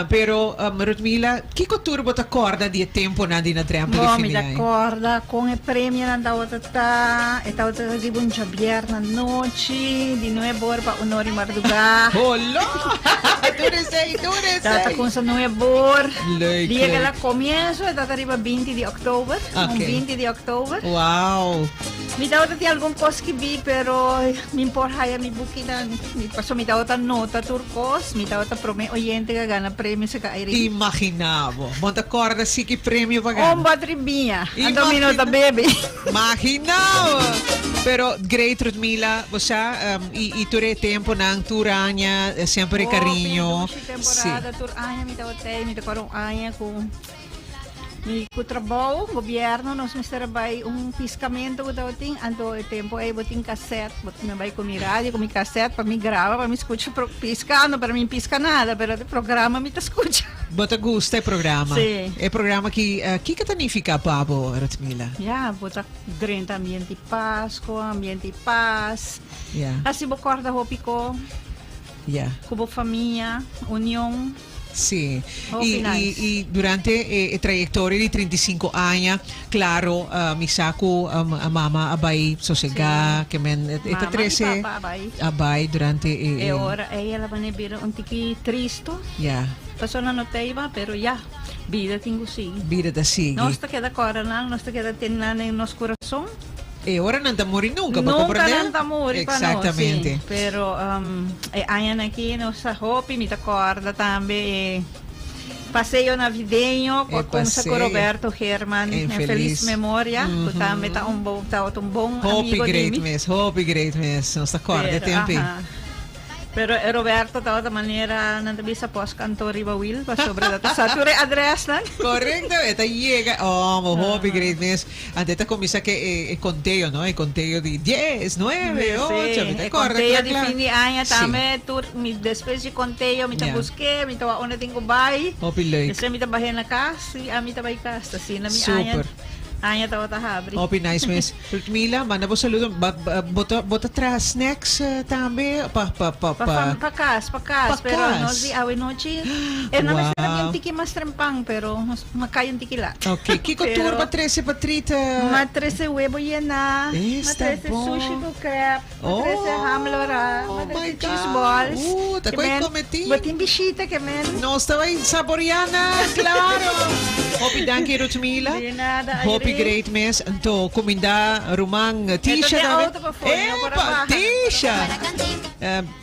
Pero Rutmila, kiko tur bo ta corda di e temponan di na drempel di Bo, fin mi di ta aña? corda con e premionan tabata ta, e tabata riba un djabièrnè anochi, di nuebe or pa un or di mardugá. Holó! Tur esei, tur esei! Tabata cuminsa nuebe or. Leuk, Dia que leuk. la comienzo, e tabata riba binti di october, un Ok. binti di october. Wow! Mi tabata tin algun cos skibí, pero mi por haya mi bukinan, mi pasobra mi tabata nota tur cos, mi tabata prome oyente cu a gana premio cerca Irene. Imagina bo. Bo ta corda si ki premio bo a gana? Un batri biña. Anto mi no ta bebe. Imagina bo. Pero great Rutmila, bo sa, y tur e temponan, tur aña, semper e cariño. Hopi dushi temporada, tur aña mi tabata ey, mi ta corda un aña cu. Mi ku trabou, gobierno, nos mester a bai un piscamento ku tabatin, anto e tempo ei bo tin cassette, bo mi a bai ku mi radio, ku mi cassette pa mi graba, pa mi scucha pro piscando, pero mi pisca nada, pero e programa mi ta scucha. Bo ta gusta e programa? Sí. E programa ki, kiko ta nifica pa bo, Rutmila? Ya, bo ta drenta ambiente di Pasco, ambiente di pas. Ya. Asi bo corda hopi ko. Ya. Ku bo famia, union. Sí. Hopi Y, y, nice. y durante e, e trayectoria di 35 aña, claro, mi sa cu a mama a bay sosega, Sí. que men, e ta Mama y trece papa a bay. a bay durante e, E e ora ey el a bane bira un tiki tristo. Ya. Pasobra no ta iba, pero ya, bida tin cu sigui. Bida ta sigui. Nos ta keda cora nan, nos ta keda tene nan den nos curason. E ora nan ta muri nunca, bo Nunca comprende? nan ta muri pa nos, sí. Exactamente. Pero e añanan aki nos a hopi, mi ta corda tambe e paseo navideño cu E a cumsa cu paseo. Roberto Herman, En en feliz feliz. memoria, cu tambe ta un bon, tabata un bon Hopi amigo di great mi. mes, hopi great mes. Nos ta corda e Pero, tempo ei. aha. Pero e Roberto tabata manera nan ta bisa pos kanto riba wiel pasobra ta ta sa tur e adresnan. Correcto, e ta yega, oh, mo hopi great mes. Ante ta cuminsa ke e, e conteo, no? E conteo di dies, nueve, Sí, ocho, mi ta e corda conteo cla di cla. fin di aña Sí. tambe tur mi despues di conteo mi ta Ja. buske, mi ta wak unda tin ku bai. Hopi leuk. Despues mi ta bahe na kas y ami ta bai kas. Asina mi aña Super. Aña tabata habri. Hopi nice mes. Ludmila, manda bo saludo. Ba, ba, bo ta, bo ta traha snacks eh, tambe? Pa, pa, pa, Pa, pa. fam, pa cas, pa cas. Pa pero cas. nos di awe nochi. E no Wow. mester había un tiki mas trempan, pero nos ma cay un tiki laat. Ok, kiko Pero tur pa trece pa trita? Ma trece huevo llena, ma Esta trece bon. sushi cu crepe, ma Oh. trece ham lora, ma Oh my trece cheese God. balls. Ta Que koe men, come tin. Bo tin bishita ke men. Nos ta bai saboriana, claro. Hopi danki Rutmila. De nada, Hopi Irene. great mes. Anto cuminda ruman Tisha Eto de tambe. auto pa for, no por Epa, abajo. Tisha.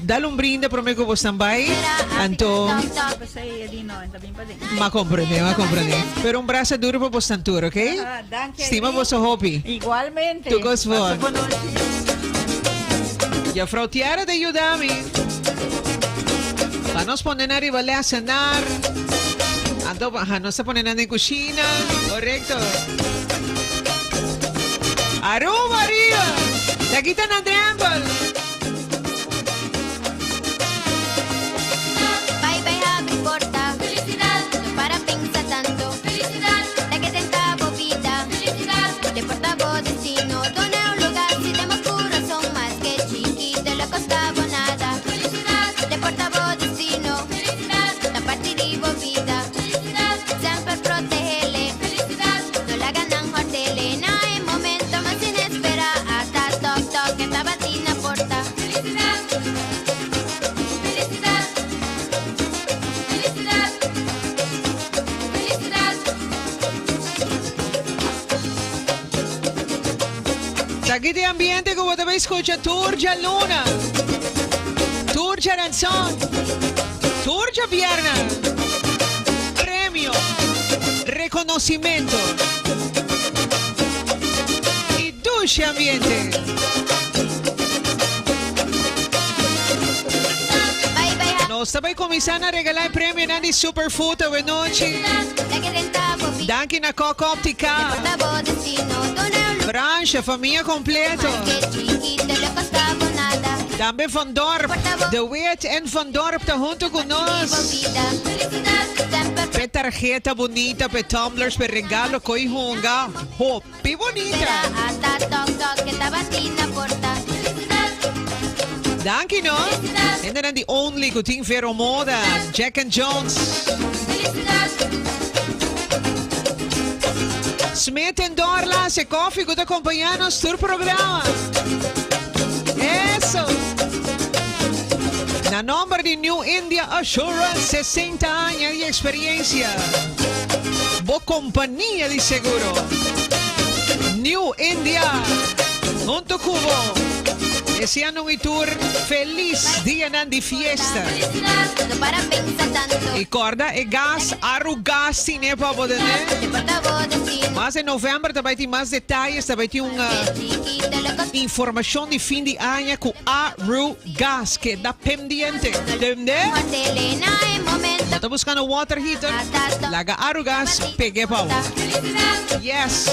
Dal un brinda prome cu bos nan bai. Anto ma comprende, ma comprende. Pero un brasa duro pa bos nan tur, ok? Ah, danki, Stima Irene. boso hopi. Igualmente. Tu cos Pasa for. bon nochi. Juffrouw Tiara ta yuda mi. Pa nos pone nan riba lesenar. Anto, aha, nos ta pone nan den cushina. Correcto. Aruba arriba. De aki ta na drempel. Bai bai habri porta. Felicidad. No para pensa tanto. Felicidad. La que tenta bo vida. Felicidad. Le porta bo destino. Dona un lugar si tenemos corazón más que chiquito. Lo costaba nada. Felicidad. Le porta bo destino. Felicidad. La partir bo vida. Felicidad. Siempre protegele. Felicidad. No la ganan hortele. Na en momento más sin espera. Hasta toc toc que tabatina porta. Felicidad. Felicidad. Felicidad. Felicidad. Taki di ambiente ku bo ta bay skucha tur djaluna, tur djaranson, tur djabierna. Premio, reconocimento y dushi ambiente. Nos ta bay cuminsa na regala e premionan di Superfood awe nochi. Danki na Coco Optica. Francia, famia completo. Tambe Van Dorp, De Wit en Van Dorp ta hunto cu nos. P'e tarheta bunita, p'e tumblers, p'e regalo coy hunga. Hopi bunita. Danki no. Hendenan di Only cu tin Vero Moda, Jack and Jones. Smith en Dorlas, e koffie cu ta acompaña nos tur programa. Eso! Na nomber di New India Assurance, 60 aña di experiencia. Bo compania di seguro. New India, hunto cu bo, deseando un y tur feliz dianan di fiesta. Y corda e gas, Arugas tine pa bo tene. Mas den november ta bay tin mas detayes, ta bay tin un informacion di fin di aña cu Arugas. Keda pendiente. Tende? Bo ta buscando water heater? Laga Arugas peg'e pa bo. Yes!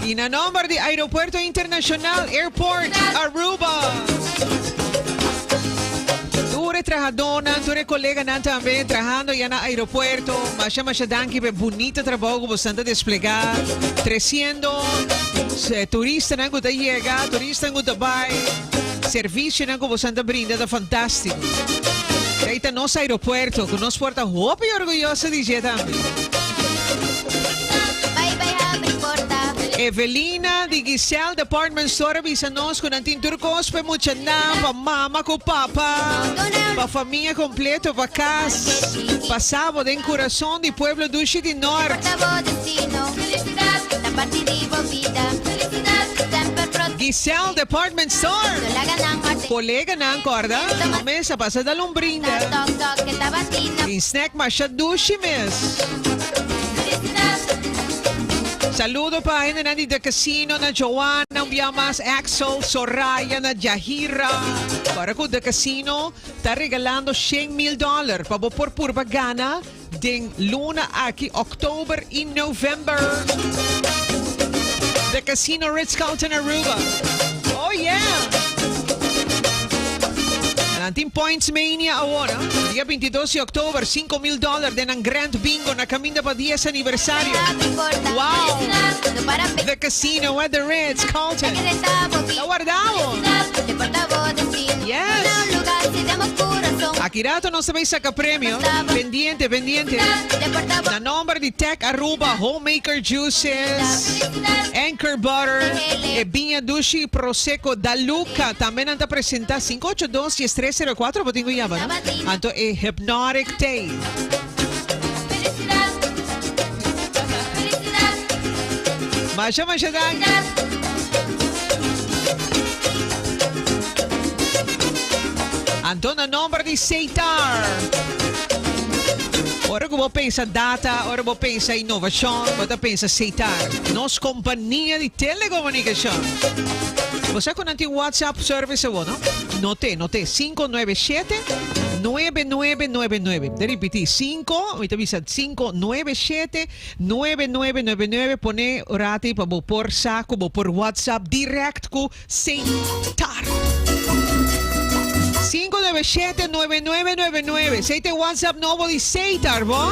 Y na nomber di Aeropuerto Internacional Airport Aruba. Tur e trahadónan, tur e koleganan tambe trahando ya na aeropuerto, masha masha danki pa e bunita trabou ku bosan ta desplegá, tresiendo turistanan ku ta yega, turistanan ku ta bai, servisionan ku bosan ta brinda ta fantástiko. Ei ta nos aeropuerto ku nos por ta hopi orguyoso di dje tambe. Evelina di Giselle Department Store a bisa nos ku nan tin tur kos pa e muchanan, pa mama ku papa, pa famia kompleto, pa kas. Pasa bo den kurason di pueblo dushi di Nort. Giselle Department Store. Koleganan kòrda, no mesa pasa dal un brinda. Tin snack masha dushi mes. Saludo pa hendenan di The Casino na Joana, un bia mas Axel, Soraya na Jahira. Ora ku The Casino ta regalando 100,000 dollar pa bo por purba gana den luna aki Oktober i November. The Casino Ritz Carlton Aruba. Oh yeah! Nan tin Points Mania awor, dia 22 di Oktober, 5,000 dollar den nan Grand Bingo na caminda pa 10 aniversario. Wow! The Casino at the Ritz Carlton. Ta wardabo! Yes! Aki rato nos ta bay saca premio. Pendiente, pendiente. Na nomber di Tech Aruba, Homemaker Juices, Anchor Butter, e biña dushi Prosecco Da Luca. Tambe nan ta presenta 582 1304 bo tin cu yama, no? Anto e Hypnotic Tea. Masha masha danki. Anto na nomber di Seitar. Ora cu bo pensa data, ora bo pensa innovacion, bo ta pensa Seitar. Nos compania di telecomunicacion. Bo sa cu nan tin WhatsApp service awor, no? Note, note, 597 9999. Ta ripiti, 5, mi ta bisa 597 9999. Pone rati pa bo por sa cu bo por WhatsApp direct cu Seitar. 597 9999. Esey ta e WhatsApp nobo di Seitar, bo.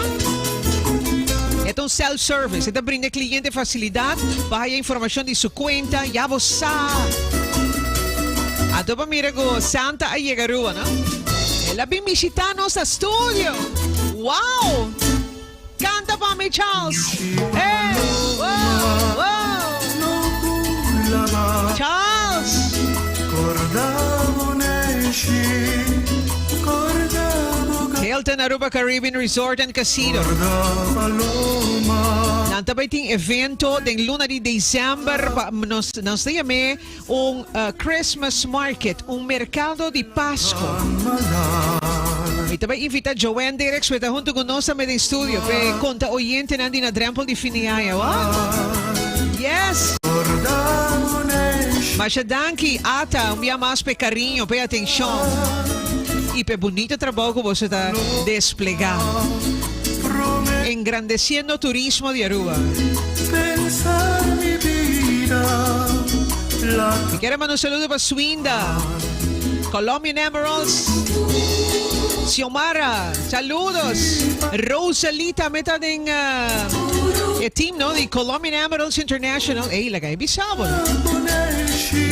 E ta un self-service. E ta brinda e cliente facilidad pa haya informacion di su cuenta. Ya bo sa. Anto pa mira cu Santa a yega Aruba, no? El a bin bishita nos na studio. Wow! Canta pa mi, Charles. Hey! Wow! Wow! Charles! Hilton Aruba Caribbean Resort and Casino. Nan ta bay tin evento den luna di december pa nos nos ta yam'é un Christmas Market, un mercado di Pasco. Mi ta bay invita Joanne Dereks cu e ta hunto cu nos tambe den studio p'e conta oyentenan di na drempel di fin di aña. What? Yes! Masha danki Ata un bia mas p'e cariño, p'e atencion y p'e bunito trabou cu boso ta desplega engrandeciendo turismo di Aruba. Mi kier a manda un saludo pa Swinda, Colombian Emeralds, Xiomara, saludos. Rosalie tambe ta den e team no di Colombian Emeralds International. Ey, laga e bisa bo.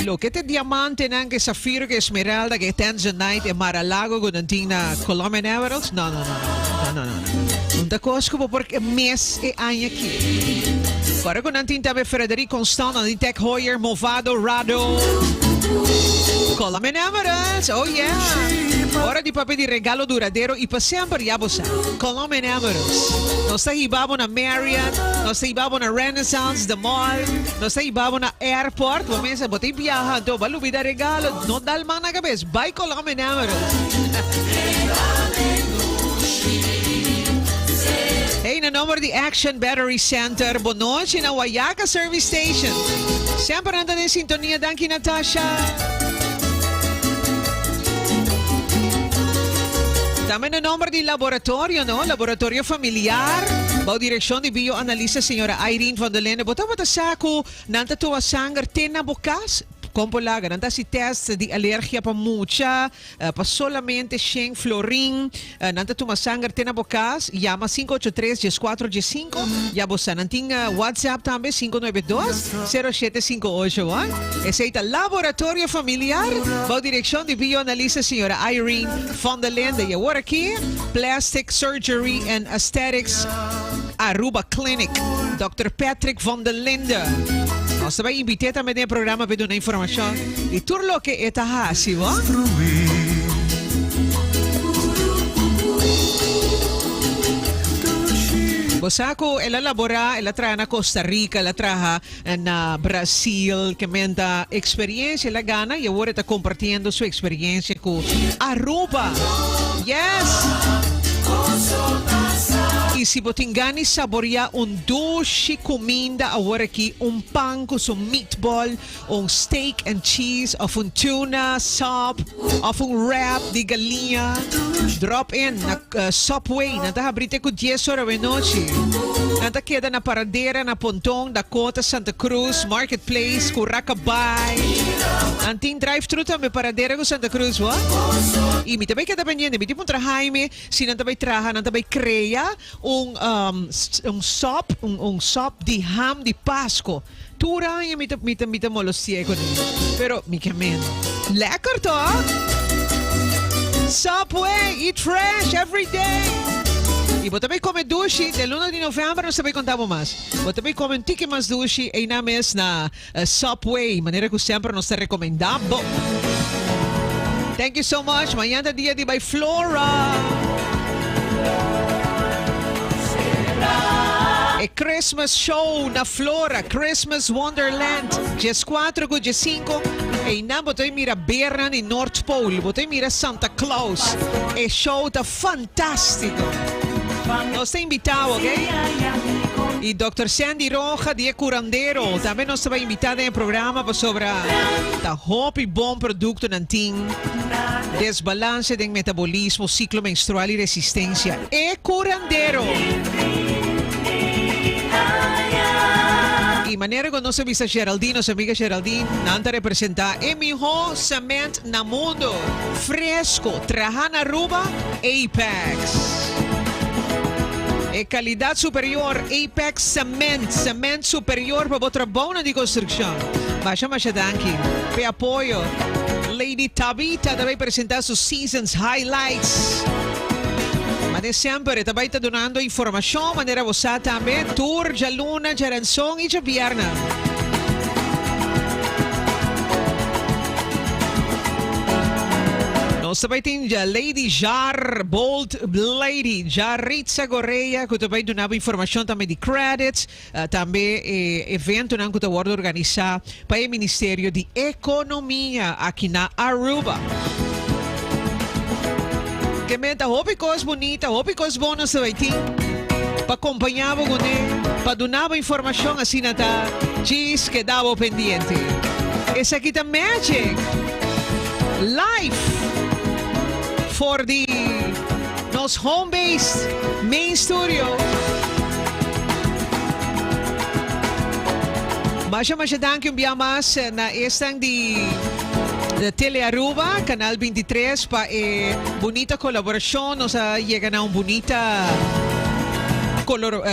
Loke ta e diamantenan, ke safiro, ke esmeralda, ke tanzanite, e Mar-a-Lago ku nan tin na Colombian Emeralds? No, no, no, no, no, no, no. Un ta kos ku bo por mes e aña aki. Ora ku nan tin tambe Frederique Constant, nan tin Tag Heuer, Movado, Rado, Colombian Emeralds, oh yeah! Ora di papia di regalo duradero i pa semper, ya bo sa, Colombian Emeralds. Nos ta hiba bo na Marriott, nos ta hiba bo na Renaissance, The Mall, nos ta hiba bo na Airport. Bo mester, bo tin biaha anto, bo a lubida regalo, no dal man na kabes, bai Colombian Emeralds. Hey, na nomber di Action Battery Center, bo nochi na Wayaca Service Station. Semper nan ta den sintonia, danki Natasha. Tambe na nomber di laboratorio, no? Laboratorio Familiar, bou direccion di bioanalista señora Irene van der Linde. Bo tabata sa cu nan ta tuma sanger te na bo cas? Con por laga? Nan ta haci test di alergia pa mucha. Pa solamente shen florin nan ta tuma sanger te na bo cas. Yama 583 14 15. Ya bo sa nan tin WhatsApp tambe 592 0758 hoor. Esey ta Laboratorio Familiar bou direccion di bioanalista señora Irene van der Linde. Y awor aki Plastic Surgery and Aesthetics Aruba Clinic Dòkter Patrick van der Linde. Nos ta bay invit'é tambe den e programa pa e duna informacion. Di tur loke e ta hasi, bo. Bo sa ku el a laborá, el a traha na Costa Rica, el a traha na Brasil, ke men ta eksperiencia el a gana i awor e ta kompartiendo su eksperiencia ku Aruba. Yes! I si bo tin gana di saboreá un dushi kuminda awor aki, un pan ku su meatball, Un steak and cheese of un tuna sub of un wrap di galiña. Drop in na Subway. Nan ta habri te ku dies ora wenochi. Nan ta keda na Paradera, na Ponton, Dakota, Santa Cruz, Market Place, Curacabai. Nan tin drive thru tambe Paradera ku Santa Cruz, bo. I mi ta bai keda pendiente. Mi tin puntra Jaime si nan ta bai traha, nan ta bai krea un un sub, un sub di ham di Pasco. Tur aña mi ta mi ta mi ta molostia cu nan. Pero mi ke men. Lekker toch? Subway, eat fresh every day. Y bo ta bay come dushi, den luna di november nos ta bay conta bo mas. Bo ta bay come un tiki mas dushi eynan mes na Subway, manera cu semper nos ta recomenda bo. Thank you so much. Mañana ta dia di bay Flora. E Christmas show na Flora, Christmas Wonderland, diescuatro cu diescinco. Eynan bo ta mira bernan di North Pole, bo ta mira Santa Claus. E show ta fantastico. Nos ta invitao, ok? Y Dòkter Sandy Roja di e Curandero tambe nos ta bay invita den e programa pasobra ta hopi bon productonan tin. Desbalance den metabolismo, ciclo menstrual y resistencia. E Curandero! Y manera cu nos a bisa Geraldine, nos amiga Geraldine, nan ta representa e miho cement na mundo. Fresco, traha na Aruba, Apex. E calidad superior, Apex Cement, cement superior pa bo trabounan di construccion. Masha masha danki p'e apoyo. Lady Tabitha ta bay presenta su Seasons Highlights. Mane semper e ta bay ta dunando informacion manera bo sa tambe tur djaluna, djaranson y djabierna. Nos ta bay tin Lady Jar, Bold Lady, Jaritza Correa cu ta bay duna bo informacion tambe di credits, tambe e eventonan cu ta wordo organisa pa e Ministerio di Economia aki na Aruba. Ke menta hopi cos bunita, hopi cos bon nos ta bay tin pa compaña bo cune, pa duna bo informacion asina ta djis keda bo pendiente. Esaki ta Magic Life for di nos home base main studio. Masha masha danki un bia mas na esnan di Tele Aruba, Canal 23 pa e bunita colaboracion. Nos a yega na un bunita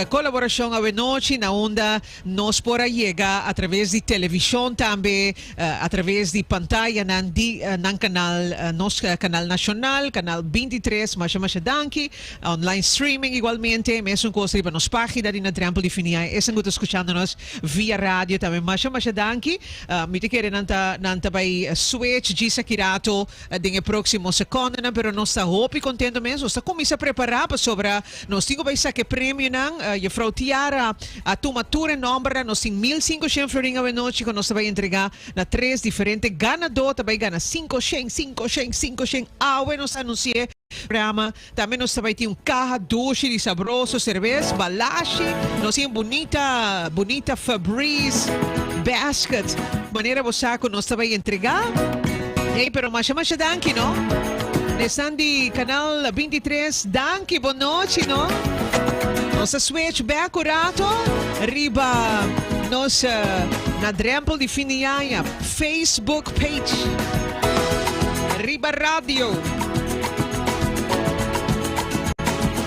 colaboracion awenochi na unda nos por a yega a traves di television tambe, a traves di pantayanan di nan canal, nos canal nacional, Canal 23. Masha masha danki. Online streaming igualmente, mesun cos riba nos pagina di Na Drempel di Finiae. Esnan cu ta scuchando nos via radio tambe masha masha danki. Mi ta kere nan ta nan ta bay switch djis aki rato den e proximo secondenan, pero nos ta hopi contento mes. Nos ta cuminsa prepara pasobra nos tin cu bay saca e premionan. Juffrouw Tiara a tuma tur e nombernan. Nos tin 1500 florin awenochi cu nos ta bay entrega na tres diferente ganador. Ta bay gana 500, 500, 500. Awe nos ta anunci'e. Programa. Tambe nos ta bai tin un caha dushi di sabroso cervez, balashi. Nos tin un bunita, bunita Febreze basket. Manera bo sa cu nos ta bai entrega. Hey, pero masha masha danki, no? Nesnan di Canal 23, danki, bon nochi, no? Nos ta switch back un rato riba nos Na Drempel di Fin di Aña Facebook page. Riba radio.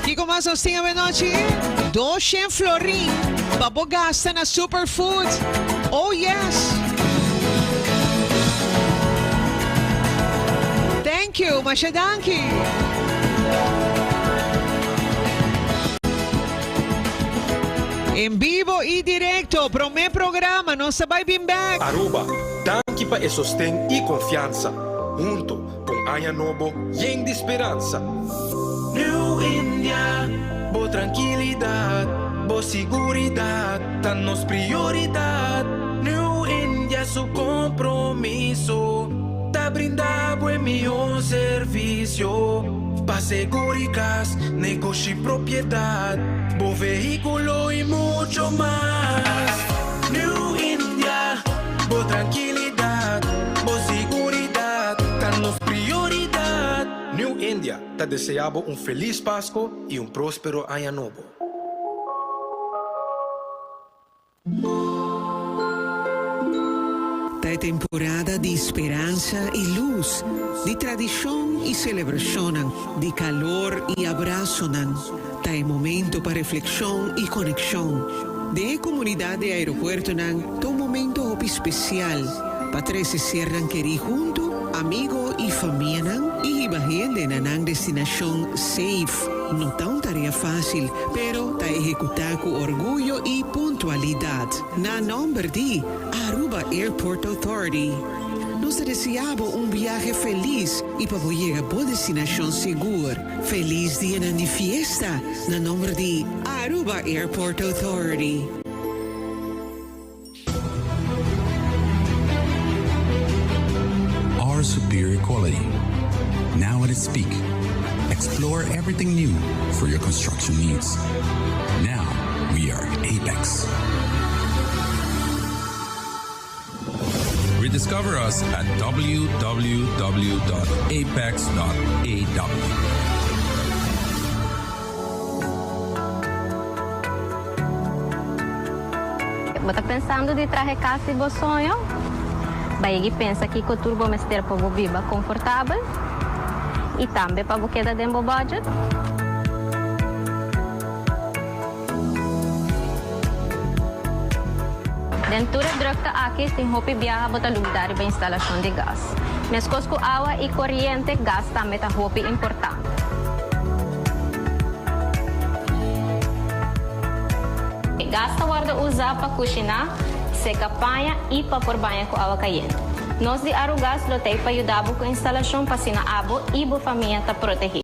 Kiko mas nos tin awenochi? Doshen florin pa bo gasta na Superfood. Oh yes! Thank you, masha danki. En bibo y directo, prome programa, nos ta bay bin bek. Aruba, danki pa e sosten y confiansa. Hunto, pa un aña nobo yen di speransa. New India, bo trankilidat, bo siguridat ta nos prioridat. New India su kompromiso ta brinda bo e mihó servisio pa seguri kas, negoshi, propiedat, bo vehíkulo i mucho mas. New India, bo trankilidat, bo siguridat ta nos prioridat. New India ta desea bo un felis Pasco y un prospero aña nobo. Ta e temporada di speransa y luz, di tradicion y celebracionnan, di calor y abrazonan. Ta e momento pa reflexion y conexion. Den e comunidad di aeropuertonan ta un momento hopi special pa trece sernan kerí hunto, amigo y famianan y hiba hende na nan destinacion safe. No ta un tarea fácil, pero ta ehecutá cu orguyo y puntualidad. Na nomber di Aruba Airport Authority, nos ta desea bo un biahe feliz y pa bo yega bo destinacion sigur. Feliz dianan di fiesta na nomber di Aruba Airport Authority. Our superior quality. Now at its peak. Explore everything new for your construction needs. Now we are Apex. Rediscover us at www.apex.aw. Bo ta pensando di traha e cas di bo soño? Bayegi pensa kico tur bo mester pa bo biba confortabel y tambe pa bo keda den bo budget? Den tur e drukte aki tin hopi biaha bo ta lubida riba instalacion di gas. Mescos cu awa y coriente, gas tambe ta hopi importante. Gas ta wordo usa pa cushiná, seca paña y pa por baña cu awa cayente. Nos di Arugas lo t'ey pa yuda bo cu instalacion pa asina abo y bo famia ta protegi.